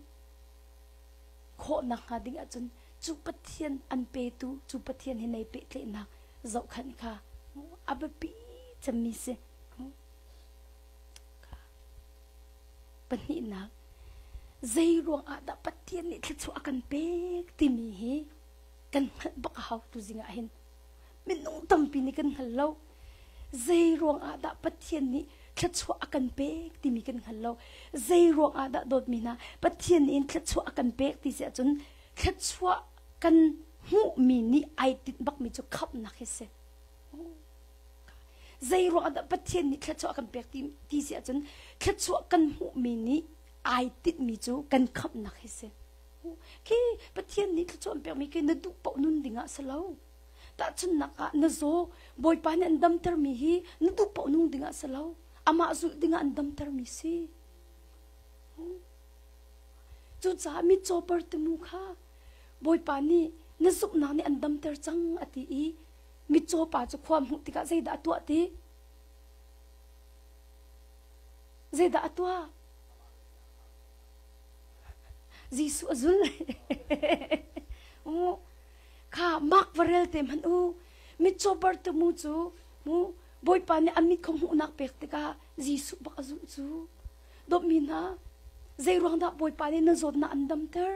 khawhnak hnga ding ahcun cu Pathian an petu cu Pathian he nei pehtlaihnak zohkhenh kha a biapi cemmi si. Pahnihnak, zei ruangah dah Pathian nih thluachuah a kan pek timi hi kan hngalh bak a hau tu zing ah hin. Minung tampi nih kan hngal lo. Zei ruangah dah Pathian nih thluachuah a kan pek timi kan hngal lo. Zei ruangah dah dawtmi hna Pathian nih in thluachuah a kan pek ti si ahcun thluachuah kan hmuhmi nih ai tinh bakmi cu khamhnak hi si. Zei ruangah dah Pathian nih thluachuah a kan pek ti, ti si ahcun thluachuah kan hmuhmi nih ai tinhmi cu kan khamhnak hi si. Khi Pathian nih thluachuah an pekmi khi na duh paoh nun dingah si lo. Tahchunhnak ah na zaw, Bawipa nih an damtermi hi na duh paoh nung dingah si lo. Amah zulh dingah an damtermi si. Cucaah mitcaw Bartimu kha Bawipa nih na zumhnak nih an damter cang a ti i Mitcaw pa cu khua hmuh tikah zeidah a tuah ti? Zeidah a tuah? Jesuh a zul. Mu kha Mark va rel te hmanh u. Mitcaw Bartimu cu mu Bawipa nih a mit kha hmuhnak pek tikah Jesuh bak a zulh cu. Dawtmi hna, zei ruang dah Bawipa nih na zawtnak an damter?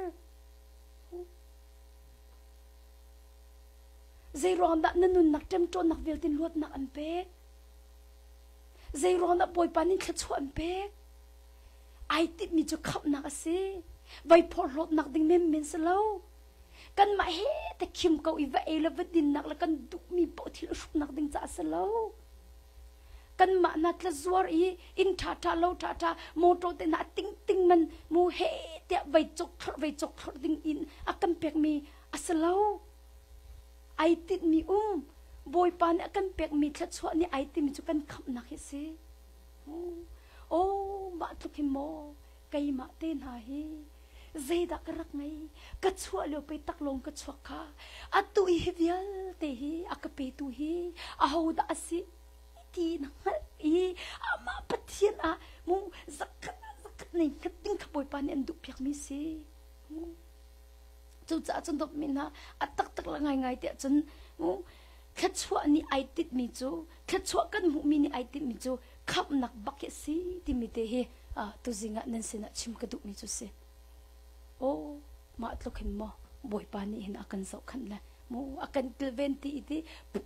Zei ruang dah na nunnak ṭemṭawnnak vialte luatnak an pek? Zei ruang dah Bawipa nih thluachuah an pek? Ai timhmi cu khamhnak a si. Vai phorhlawtnak ding menmen si lo. Kanmah he te khim ko i va ei le va dinnak le kan duhmi paoh thil hruknak ding caah si lo. Kanmah na tlazuar i inn ṭhaṭha lo ṭhaṭha motor te hna ting ting man mu he tiah vai cok thlorh vai cok thlorh ding in a kan pekmi a si lo. Ai tinhmi um Bawipa nih a kan pekmi thluachuah nih ai timi cu kan khamhnak hi a si. Oh, mah tluk hin maw keimah te hna hi zeidah ka rak ngei ka chuah lio pei taklawng ka chuak kha atu i hi vialte hi a ka petu hi ahodah a si ti na hngalh i amah Pathian ah mu zakhat ah zakhat nei hngat ding kha Bawipa nih an duhpiakmi si. Cucaah cun dawtmi hna a taktak le ngaingai tiah cun mu thluachuah nih ai titmi cu thluachuah kan hmuhmi nih ai titmi cu khamhnak bak hi a si timi te hi tuzing ah nan sinah chim ka duhmi cu si. Aw mah tluk hin maw Bawipa nih hin a kan zohkhanh le mu a kan kilven ti i ti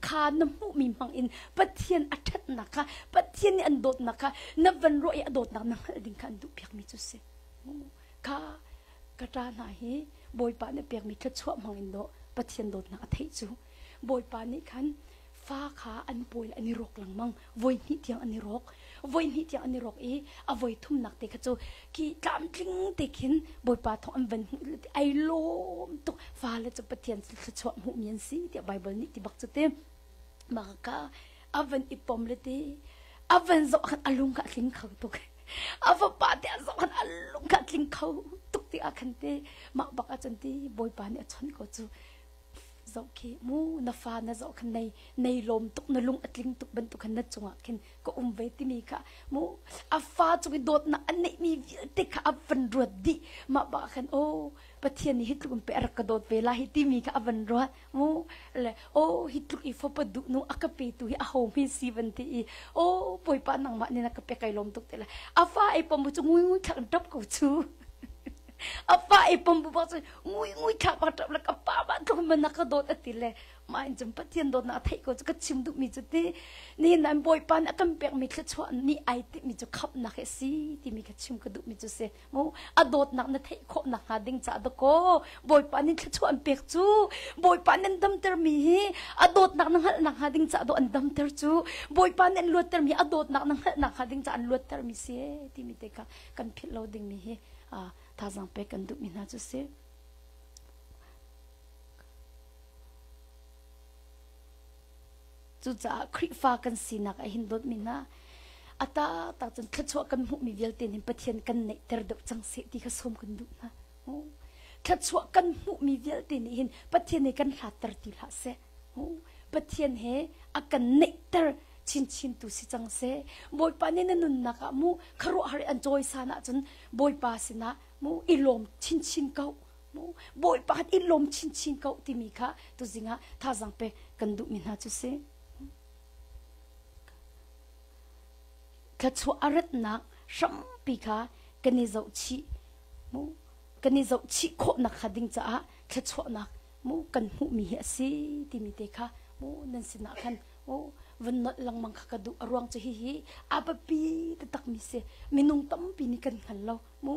kha na hmuhmi hmang in Pathian a ṭhatnak kha Pathian nih an dawtnak kha na van ruah i a dawtnak na hngalh ding kha an duhpiakmi cu si. Kha ka ṭa hna hi Bawipa nih pekmi thluachuah hmang in dawh Pathian dawtnak a theih cu Bawipa nih khan fa kha an pawi le an i rawk lengmang voi hnih tiang an i rawk voi hnih tiang an i rawk i a voi thumnak te kha cu khi tlamtling te khin Bawipa thawng an van hmuh ai lawm tuk fale cu Pathian thluachuah hmuhmi an si tiah Bible nih ti bak cu te mah ka a van i pom le ti a van zoh khan a lung kha a tling kho tuk a fapa te a zoh khan a lung kha a tling kho tuk ti ah khan te mah bak ah cun ti Bawipa nih a chawnh ko cu zoh khi mu na fa na zoh khan nei nei lawm tuk na lung a tling tuk bantuk khan na cungah khin ka um ve timi kha mu a fa cung i dawtnak a neihmi vialte kha a van ruat dih mah bak ah khan aw Pathian nih hi tluk in pe a rak ka dawt ve la hi timi kha a van ruat mu le aw hi tluk i fapa duh nu a ka petu hi a ho mi si van ti i aw Bawipa nangmah nih na ka pe kai lawm tuk te le a fa ei pom cu ngui ngui thlak in tap ko cu a fa ei pom bu bak cu ngui ngui thlak bak tap le ka pa ba tluk man na ka dawt ati le mah in cun Pathian dawtnak a theih ko cu ka chim duhmi cu ti nihin nan Bawipa nih a kan pekmi thluachuah nih ai timi cu khamhnak hi a si timi ka chim ka duhmi cu si mu a dawtnak na theih khawh nakhnga ding caah dakaw Bawipa nih thluachuah an pek cu Bawipa nih an damtermi hi a dawtnak na hngalh nakhnga ding caah dawh an damter cu Bawipa nih an luattermi a dawtnak na hngalh nakhnga ding caah an luattermi si timi te kha kan philh lo dingmi hi thazaang pek kan duhmi hna cu si. Cucaah Khrihfa kan sinak ah hin dawtmi hna a taktak cun thluachuah kan hmuhmi vialte nih Pathian kan neihter deuh cang seh ti kha sawm kan duh hna. Thluachuah kan hmuhmi vialte nih hin Pathian he kan hlatter ti hlah seh. Pathian he a kan neihter chinchin tu si cang seh. Bawipa nih na nunnak ah mu khuaruahhar i an cawisan ahcun Bawipa sinah mu i lawm chinchin ko. Bawipa i lawm chinchin ko timi kha tuzing ah thazaang pek kan duhmi hna cu si. Thluachuah a ratnak hrampi kha kan i zohchih mu kan i zohchih khawhnak kha ding caah thluachuahnak mu kan hmuhmi hi a si timi te kha mu nan sinah khan mu van nolh lengmang kha ka duh a ruang cu hihi a biapi taktakmi si minung tampi nih kan hngal lo mu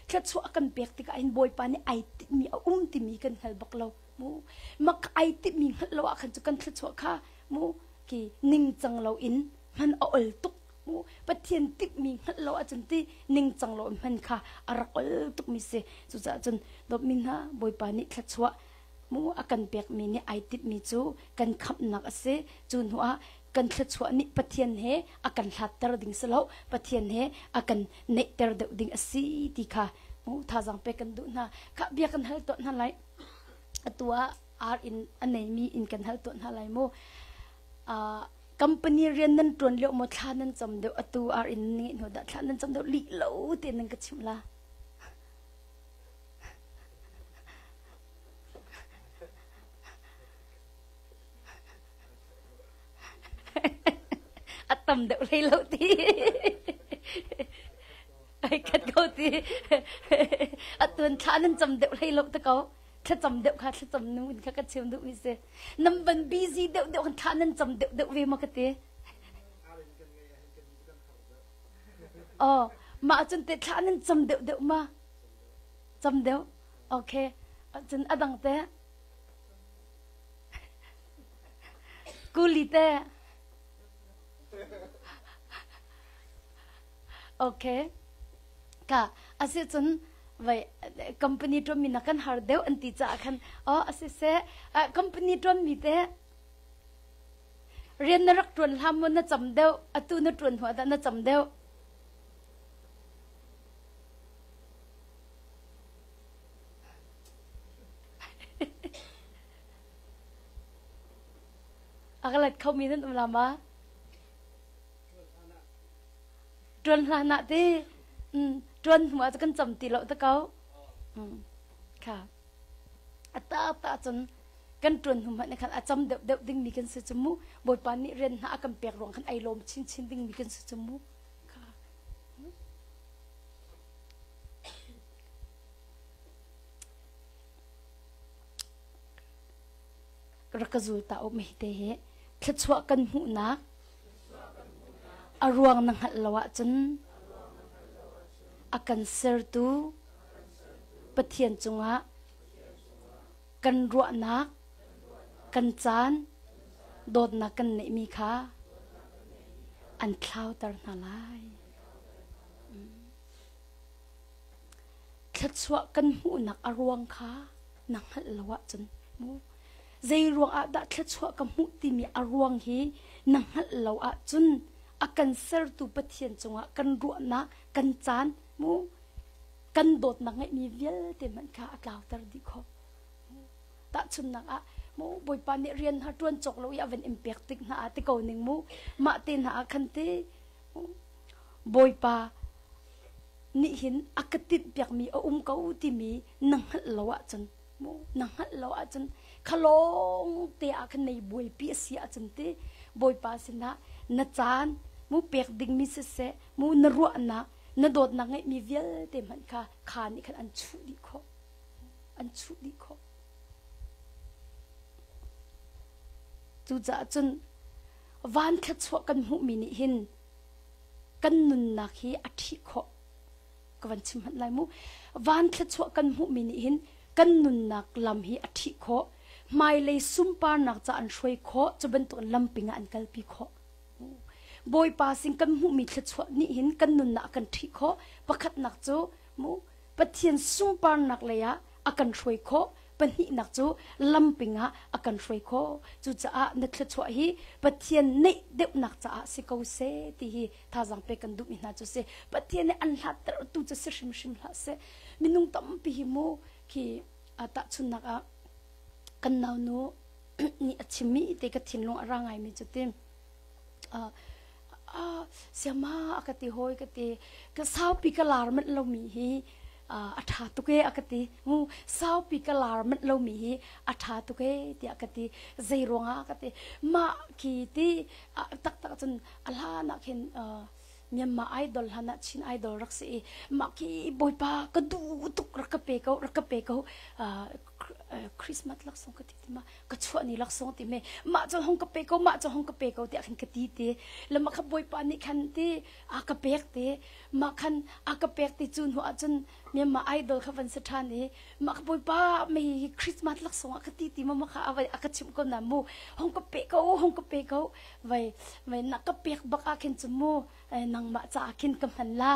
thluachuah a kan pek tikah hin Bawipa nih ai tinhmi a um timi kan hngal bak lo mu mak ai tinhmi hngalh lo ah khan cu kan thluachuah kha mu ki ningcang lo in hman a ol tuk mu Pathian tinhmi hngalh lo ahcun ti ningcang lo in hman kha a rak ol tukmi si cucaah cun dawtmi hna Bawipa nih thluachuah mu a kan pekmi nih ai tinhmi cu kan khamhnak a si cu hnu ah kan thluachuah nih Pathian he a kan hlatter ding si lo Pathian he a kan neihter deuh ding a si ti kha mu thazaang pek kan duh hna kha bia kan hal tuah hna lai atu ah ar in a neimi in kan hal tuah hna lai mu company rian nan tuan lio maw thla nan cam deuh atu ar in ngeih hnu dah thla nan cam deuh lih lo te nan ka chimh la. Tam deuh hlei lo ti. Ai khat ko ti. Atuan thla nan cam deuh hlei lo te ko. Thlacam deuh kha thlacam nu in kha ka chim duh mi si. Nam van busy deuh deuh kan thla nan cam deuh deuh ve ma ka ti. Oh, mah cun te thla nan cam deuh deuh ma? Cam deuh. Okay. Cun adang te. Kuli te. Okay. Ka asi cun vai company tuan mi na kan har deuh an ti caah khan oh asi se company tuan mi te rian na rak tuan hlam mo na cam deuh atu na tuan hnu dah na cam deuh A ka let khomi nan um la ma? Ṭuan hlan ah ti ṭuan hnu ah kan cam ti lo te ko. Kha. A ta ta cun kan ṭuan hnu hmanh khan a cam deuh deuh dingmi kan si cu mu. Bawipa nih rian hna a kan pek ruang khan ai lawm chinchin dingmi kan si cu mu. Kha. Rak ka zul ta u mi te hi thluachuah kan hmuhnak a ruang na hngalh lo ahcun a kan sertu Pathian cungah kan ruahnak kan caan dawtnak kan neihmi kha an thlauter hna lai. Thluachuah kan hmuhnak a ruang kha na hngalh lo ahcun mu zei ruang ah dah thluachuah ka hmuh timi a ruang hi na hngalh lo ahcun a kan sertu Pathian cungah kan ruahnak kan caan mu kan dawtnak ngeihmi vialte hmanh kha a tlauter dih khawh. Tahchunhnak ah mu Bawipa nih rian hna ṭuan cawk lo i a van in pek tik hna ah ti ko ning mu mah te hna ah khan ti Bawipa nih hin a ka tinhpiakmi a um ko timi na hngalh lo ahcun mu na hngalh lo ahcun kha lawng te ah khan nei buaipi a si ahcun ti Bawipa sinah na caan mu pek dingmi siseh mu na ruahnak na dawtnak ngeihmi vialte hmanh kha kha nih khan an chuh dih khawh an chuh dih khawh cucaah cun van thluachuah kan hmuhmi nih hin kan nunnak hi a ṭhih khawh ka van chim hmanh lai mu van thluachuah kan hmuhmi nih hin kan nunnak lam hi a ṭhih khawh hmailei sunparnak ca an hruai khawh cu bantuk lamping ah an kalpi khawh Bawipa sin kan hmuhmi thluachuah nih hin kan nunnak a kan ṭhih khawh pakhatnak cu mu Pathian sunparnak lei ah a kan hruai khawh pahnihnak cu lamping ah a kan hruai khawh. Cucaah na thluachuah hi Pathian neih deuhnak caah si ko seh ti hi thazaang pek kan duhmi hna cu si. Pathian nih an hlattertu cu si hrimhrim hlah seh. Minung tampi hi mu khi tahchunhnak ah kan naunu nih a chimmi te ka thinlung a ra ngaimi cu ti. Siama a ka ti hawi ka ti ka saupi ka lar manh lomi hi a ṭha tuk ee a ka ti mu saupi ka lar manh lomi hi a ṭha tuk ee tiah ka ti zei ruangah ka ti mah khi ti taktak cun a hlan ah khin Myanmar idol hlan ah Chin idol rak si i mah khi bawipa ka duh tuk rak ka pe ko rak ka pe ko Christmas laksawng ka ti ti ma ka chuah ni laksawng ti me mah cu hong ka pe ko mah cu hong ka pe ko tiah khan ka ti ti le mah kha bawipa nih khan ti a ka pek ti mah khan a ka pek ti cu hnu ahcun Myanmar idol kha van si ṭhan i mah kha bawipa mei hi Christmas laksawng ah ka ti ti ma mah kha a ka chimh ko na mu hong ka pe ko hong ka pe ko vai vai na ka pek bak ah khin cu mu nangmah caah khin ka hman la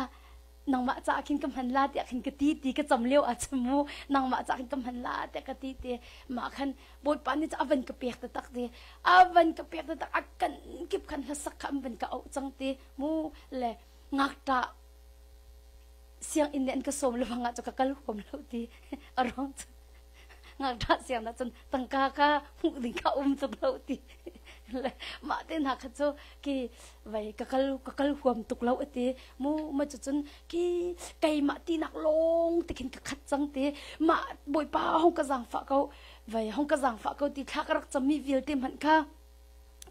nangmah caah khin ka hman la tiah khin ka ti ti ka cam lio ah cun mu nangmah caah khin ka hman la tiah ka ti ti mah khan bawipa nih a van ka pek taktak ti a van ka pek taktak a kan kip khan hlasak kha an van ka auh cang ti mu le ngakṭah sianginn nih an ka sawm lebang ah cu ka kal huam lo ti a ruang cu ngakṭah siang ah cun tangka ka hmuh ding kha um tuk lo ti le mah te hna kha cu ki vai ka kal ka kal huam tuk lo ati mu ma cu cun ki keimah tinak lawng te khin ka khat cang ti mah bawipa hong ka zaangfah ko vai hong ka zaangfah ko ti thla ka rak cam mi vialte hmanh kha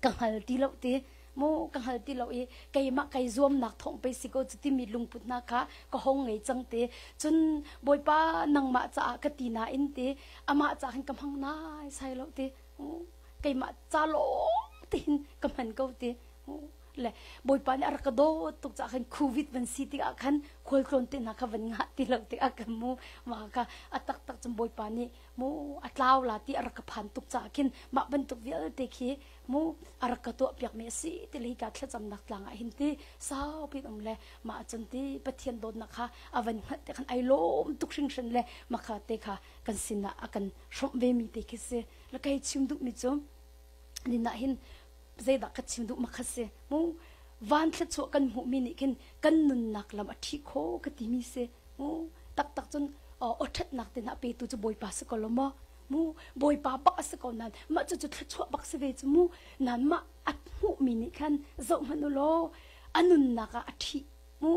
ka hngal ti lo ti. Mu ka hngal ti lo i keimah kai zuamnak thawng pei si ko cu timi lungput hna kha ka hong ngei cang te. Cun Bawipa nangmah caah ka ti nain te amah caah khan ka hmang nai sai lo te. Keimah ca lawng tein ka hman ko te. Le Bawipa nih a rak ka dawt tuk caah khan COVID van si tikah khan khualtlawn te hna kha van ngah ti lo tikah ka mu mah kha a taktak cun Bawipa nih mu a tlau la ti a rak ka phan tuk caah khin mah bantuk vialte khi mu a rak ka tuah piakmi a si ti le hika thlacamnak tlang ah hin ti saupi um le mah cun ti Pathian dawtnak kha a van hngalh te khan ai lawm tuk hringhran le makha te kha kan sinah a kan hrawmh ve mi te khi si le kai chim duh mi cu nina hin zeidah ka chim duh makha si mu van thluachuah kan hmuh mi nih khin kan nunnak lam a ṭhi kho ka ti mi si mu taktak cun aw ṭhatnak te hna petu cu Bawipa si ko lo maw mu Bawipa bak a si ko nan mah cu cu thluachuah bak si ve cu mu nan mah a hmuh mi nih khan zoh hmanh u law a nunnak ah a ṭhi mu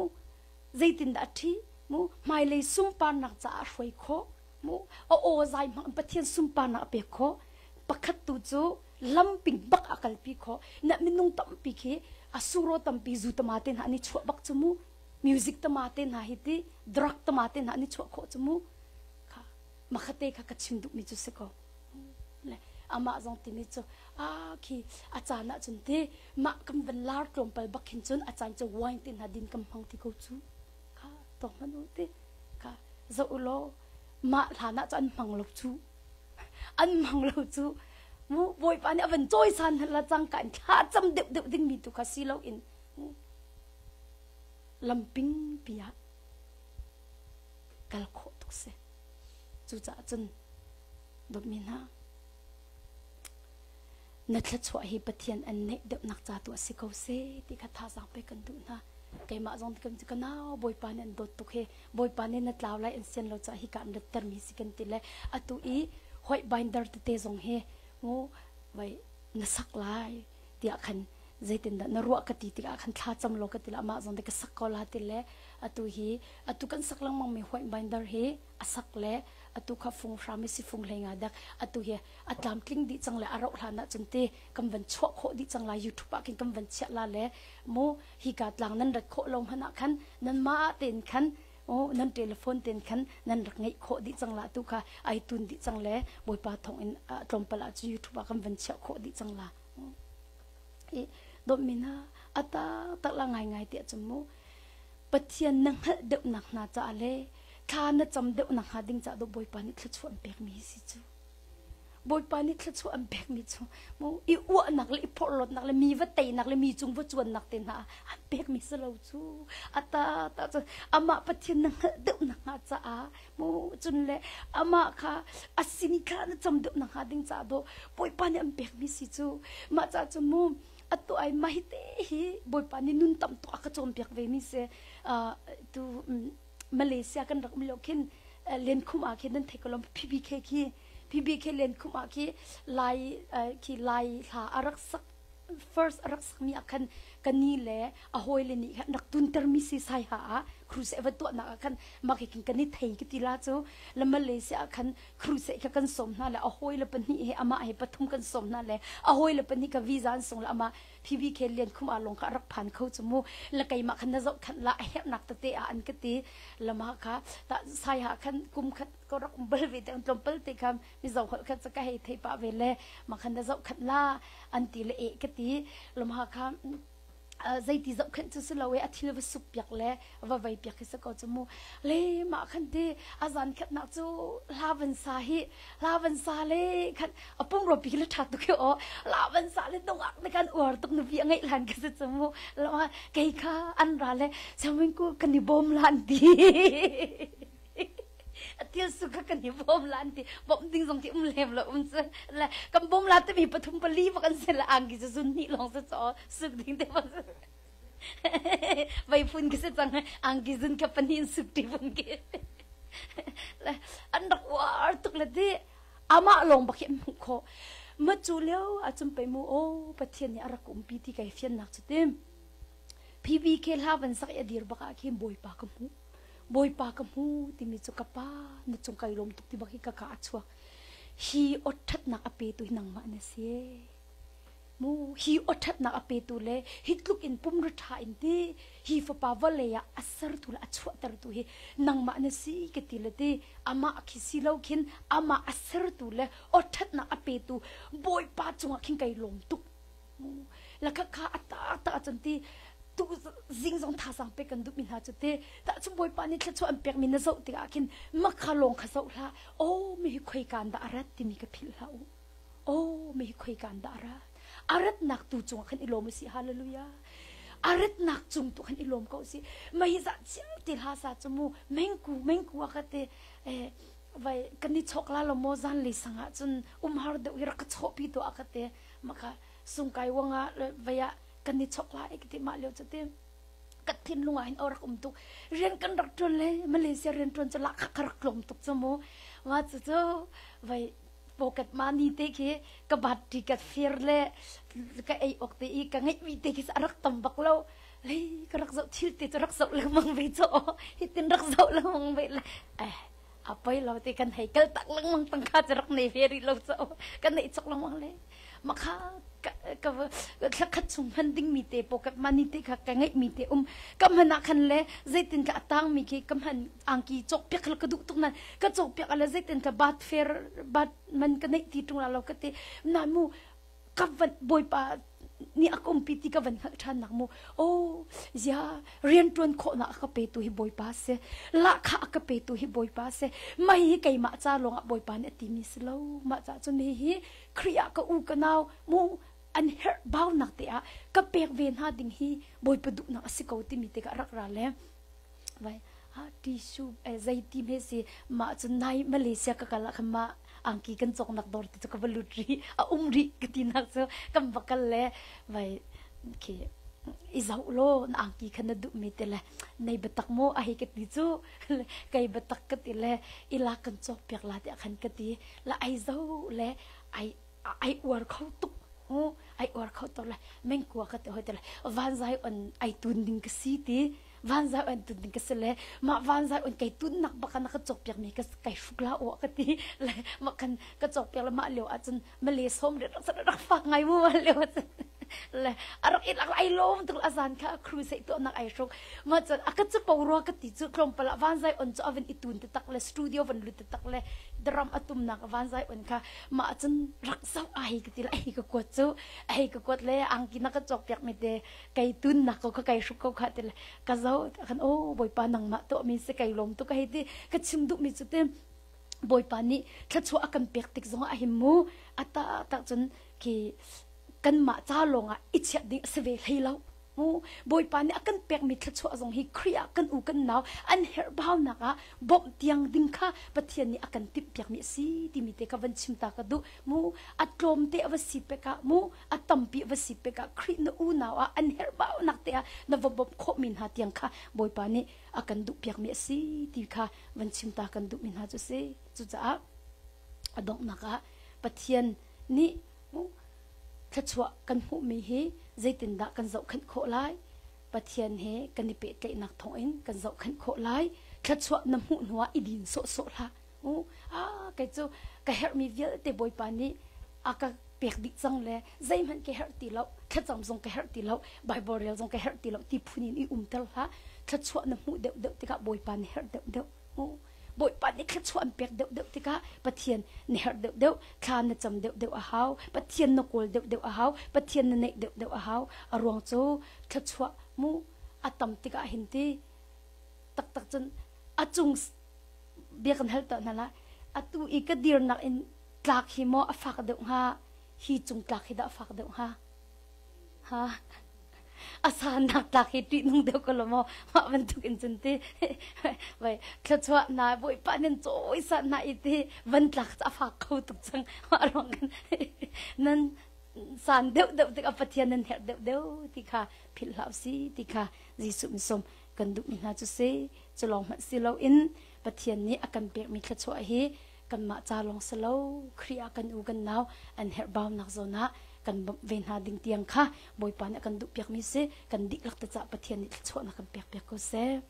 zeitindah a ṭhi mu hmailei sunparnak caah a hruai khawh mu a aw zai hmang Pathian sunparnak a pek khawh pakhat tu cu lamping bak a kalpi khawh na minung tampi khi a suro tampi zu tama te hna an i chuah bak cu mu music tama te hna hi ti drug tama te hna an i chuah khawh cu mu kha makhate kha ka chim duhmi cu si ko le amah zong timi cu a khi a caan ah cun ti mah kan van lar tlawmpal bak hin cun a caan cu wine te hna din kan hmang ti ko cu kha tawk hmanh u ti kha zoh u law mah hlan ah cu an hmang lo cu an hmang lo cu mu bawipa nih a van cawisan hna la cangka in thla cam deuh deuh dingmi tu kha si lo in lamping pi ah kal khawh tuk si cucaah cun dawtmi hna na thluachuah hi Pathian an neih deuhnak ca tu a si ko seh ti kha thazaang pek kan duh hna keimah zong kan ka nau Bawipa nih an dawt tuk hi Bawipa nih na tlau lai an sian lo caah hi ka an rattermi si kan ti le atu i white binder tete zong hi mu vai na sak lai tiah khan zeitindah na ruah ka ti tikah khan thla cam law ka ti le amah zong ka sak ko la ti le atu hi atu kan sak lengmang mi white binder hi a sak le atu kha fung hram i si fung hlei nga dak atu hi a tlamtling dih cang le a rauh hlan ah cun te kan van chuah khawh dih cang lai YouTube ah khin kan van chiah la le mu hi ka tlang nan rat khawh lo hmanh ah khan nan mah tein khan oh nan telephone ten khan nan rak ngeih khawh dih cang la tu kha ai tun dih cang le bawipa thong in tlawmpal ah cu YouTube ah kan van chiah khawh dih cang la i dawtmi hna a taktak la ngaingai tiah cun mu Pathian na hngalh deuhnak hna caah le thla na cam deuhnak hnga ding caah Bawipa nih thluachuah an pekmi hi si cu Bawipa nih thluachuah an pekmi cu mu i uahnak le i phorhlawtnak le mi va teinak le mi cung va cuannak te hna an pekmi si lo cu ata ta cu amah Pathian na hngalh deuhnak hnga caah mu cun le amah kha a sin i thla na cam deuh nak hnga ding caah dawh Bawipa nih an pekmi si cu mah caah cu mu atu ai mah hi te hi Bawipa nih nun tam tuk a ka cawnpiak ve mi si tu Malaysia kan rak um lio khin Lenkhum ah khin nan thei ko lo PBK khi PBK Lenkhum ah khi lai khi lai hla a rak sak first a rak sakmi ah khan ka ni le a hawile nih khan rak tuntermi si sai ha ah crusade va tuahnak ah khan mah khi kan i thei ka ti la cu le Malaysia ah khan crusade kha kan sawm hna le a hawile pahnih he amah he pathum kan sawm hna le a hawile pahnih ka visa an sung le amah PBK Lian Khum ah lawng kha a rak phan kho cu mu le keimah khan na zoh khan la a herhnak tete ah an ka ti lama kha ta sai ha khan kum khat ko rak um bal ve te tlawmpal te kha mizo holh kha ka hei thei pah ve le ma khan na zoh khat la an ti le e ka ti lama kha zeiti zohkhenh cu si lo e a thil va suk piak le va vei piak hi si ko cu mu le mah khan ti a zan khatnak cu hla van sa hi hla van sa le khan a pumro pi le tha tuk hi o hla van sa le nungak ne kan uar tuk nupi a ngeih hlan ka si cu mu kei kha an ra le changwing ku kan i bawm lan ti thil su kha kan i bawm la an ti bawm ding zong ti um lem lo um cu le kan bawm la timi pathum pali bak an si le angki cu zun hnih lawng si chaw suk ding te bak vai phun ki si cang angki zun kha pahnih in suk ti phun ki le an rak uar tuk le ti amah lawng bak hi an hmuh khawh ma cu lio ahcun pei mu o pathian nih a rak umpi ti kai fiannak cu tim PBK hla van sak i a dir bak ah khin bawipa ka hmuh Bawipa ka hmu timi cu ka pa na cung kai lawm tuk ti bak hi ka ka a chuak. Hi awtthatnak a petu hi nangmah na si. Mu hi awṭhatnak a petu le hi tluk in pumra ṭha in ti hi fapa vawlei ah a sertu le a chuahtertu hi nangmah na si ka ti le ti amah khi si lo khin amah a sertu le awṭhatnak a petu Bawipa cungah khin kai lawm tuk. La kha kha a ta ta cun ti tu zing zong thazang pek kan duhmi hna cu te ta cu Bawipa nih thluachuah an pekmi na zoh tikah khin makha lawng kha zoh hlah oh mi hi khoikan dah a rat timi ka philh hlah u. Oh, mi hi khoikan dah a rat? A ratnak tu cungah khan i lawm usih. Hallelujah. A ratnak cung tu khan i lawm ko usih. Mei za chiang ti hla sa cu mu mengku mengku a ka te eh vai kan i chok la lo mo zan le sangah cun umhar deuh hi rak ka chawh pi to a ka te maka sungkai wanga vai ah kan i chok la ek ti ma leo chu te ka thinlung ah hin rak um tuk rian kan rak tuan le Malaysia rian tuan cu la kha rak tlawm tuk chu mu wa chu chu vai pocket money te khi ka battery ka fir le ka ei awk te i ka ngeihmi te khi a rak tam bak lo lei ka rak zoh thil te cu rak zoh lengmang ve cu hitin rak zoh lengmang ve le eh a poi lo te kan hei kal tak lengmang tang kha cu rak nei ve rih lo cu kan nei chok lengmang le makha ka thla khat chung hman dingmi te pocket money te kha ka ngeihmi te um ka hman ah khan le zeitin ka a tangmi khi ka hman angki cawk piak ka duh tuk nan ka cawk piak ala zeitin ka bat fair bat man ka neih ti tung la lo ka ti na mu ka van bawipa ni a umpi ti ka van hngalh ṭhan nak mu oh zia rian ṭuan khawhnak a ka petu hi bawipa si lahkhah a ka petu hi bawipa si mai hi keimah ca lawngah bawipa nih a timi si lo mah ca cun hi hi Khrih ah ka u ka nau mu an herh baunak te ah ka pek ve hna ding hi bawipa duhnak a si ko timi te ka rak ra le vai ah tissue eh zeiti hme si mah cun nai Malaysia ka kal ah khan mah angki kan cawknak dawr te cu ka va lut rih a um rih ka ti nak cu kan va kal le vai khi i zoh law na angki kha na duh mi te le nei biatak maw a hei ka ti cu kei biatak ka ti le ila kan cawk piak la tiah khan ka ti la ai zo le ai ai uar kho tuk ai uar kho tuk le mengkua ka ti hoi te le vanzai on ai tun ding ka si ti vanzai on tun ding ka si le mah vanzai on kai tun nak baka na ka cawk piak mi ka kai hruk la o ka ti le mah kan ka cawk piak le mah lio ahcun male som rak rak fak ngai mu mah lio ahcun le a rak i lak ai lawm tuk a zan kha crusade tuah nak ai hruk ma cun a ka capo rua ka ti cu tlawmpal ah vanzai on cu a van i tun te tak le studio van lut te tak le drum a tumnak vanzai on kha mah cun rak zoh a hei ka ti le a hei ka kuat cu a hei ka kuat le angki na ka cawk piak mi te kai tun nak ko kha kai hruk ko kha ti le ka zo kan o bawipa nangmah tuah mi si kai lawm tu ka hei ti ka chim duh mi cu te bawipa nih thluachuah a kan pek tik zong ah him mu ata tak cun khi kanmah ca lawngah i chiah ding a si ve hlei lo. Mu Bawipa nih a kan pekmi thluachuah zong hi Khrih ah kan u kan nau an herhbaunak ah bawmh tiang ding kha Pathian nih a kan timhpiakmi a si timi te kha van chim ta ka duh. Mu a tlawmte a va si pek ah mu a tampi a va si pek ah Khrih na unau ah an herhbaunak te ah na va bawmh khawhmi hna tiang kha Bawipa nih a kan duhpiakmi a si ti kha van chim ta kan duhmi hna cu si. Cucaah a donghnak ah Pathian nih Thluachuah kan hmuhmi hi zeitindah kan zohkhenh khawh lai? Pathian he kan i pehtlaihnak thawngin kan zohkhenh khawh lai. Thluachuah na hmuh hnuah i din sawhsawh hlah. Ah, kei cu ka herhmi vialte Bawipa nih a ka pek dih cang le zeihmanh ka herh ti lo, thlacam zong ka herh ti lo, Bible rel zong ka herh ti lo ti phun in i umter hlah. Thluachuah na hmuh deuhdeuh tikah Bawipa na herh deuhdeuh. Bawipa nih thluachuah an pek deuhdeuh tikah Pathian na herh deuhdeuh, thla na cam deuhdeuh a hau, Pathian na kawl deuhdeuh a hau, Pathian na neih deuhdeuh a hau. A ruang cu thluachuah mu a tam tikah hin ti taktak cun a cung bia kan hal tuah hna la atu i ka dirnak in tlak hi maw a fak deuh hnga hi cung tlak hi dah a fak deuh hnga Ha a sannak tlak hi ṭihnung deuh ko lo maw mah bantuk in cun ti vai thluachuah na bawipa nan cawi sa na i ti van tlak a fak kho tuk cang mah ruang kan nan san deuh deuh tik a Pathian nan herh deuh deuh ti kha philh hlah si ti kha Jesuh min som kan duh mi hna cu si cu lawng hmanh si loin Pathian nih a kan pekmi thluachuah hi kanmah ca lawng si lo Khrih ah kan u kan nau an herhbaunak zawn ah kan bawmh ve hna ding tiang kha Bawipa nih a kan duhpiakmi si kan dihlak te cah Pathian nih thluachuahnak kan pekpiak ko seh.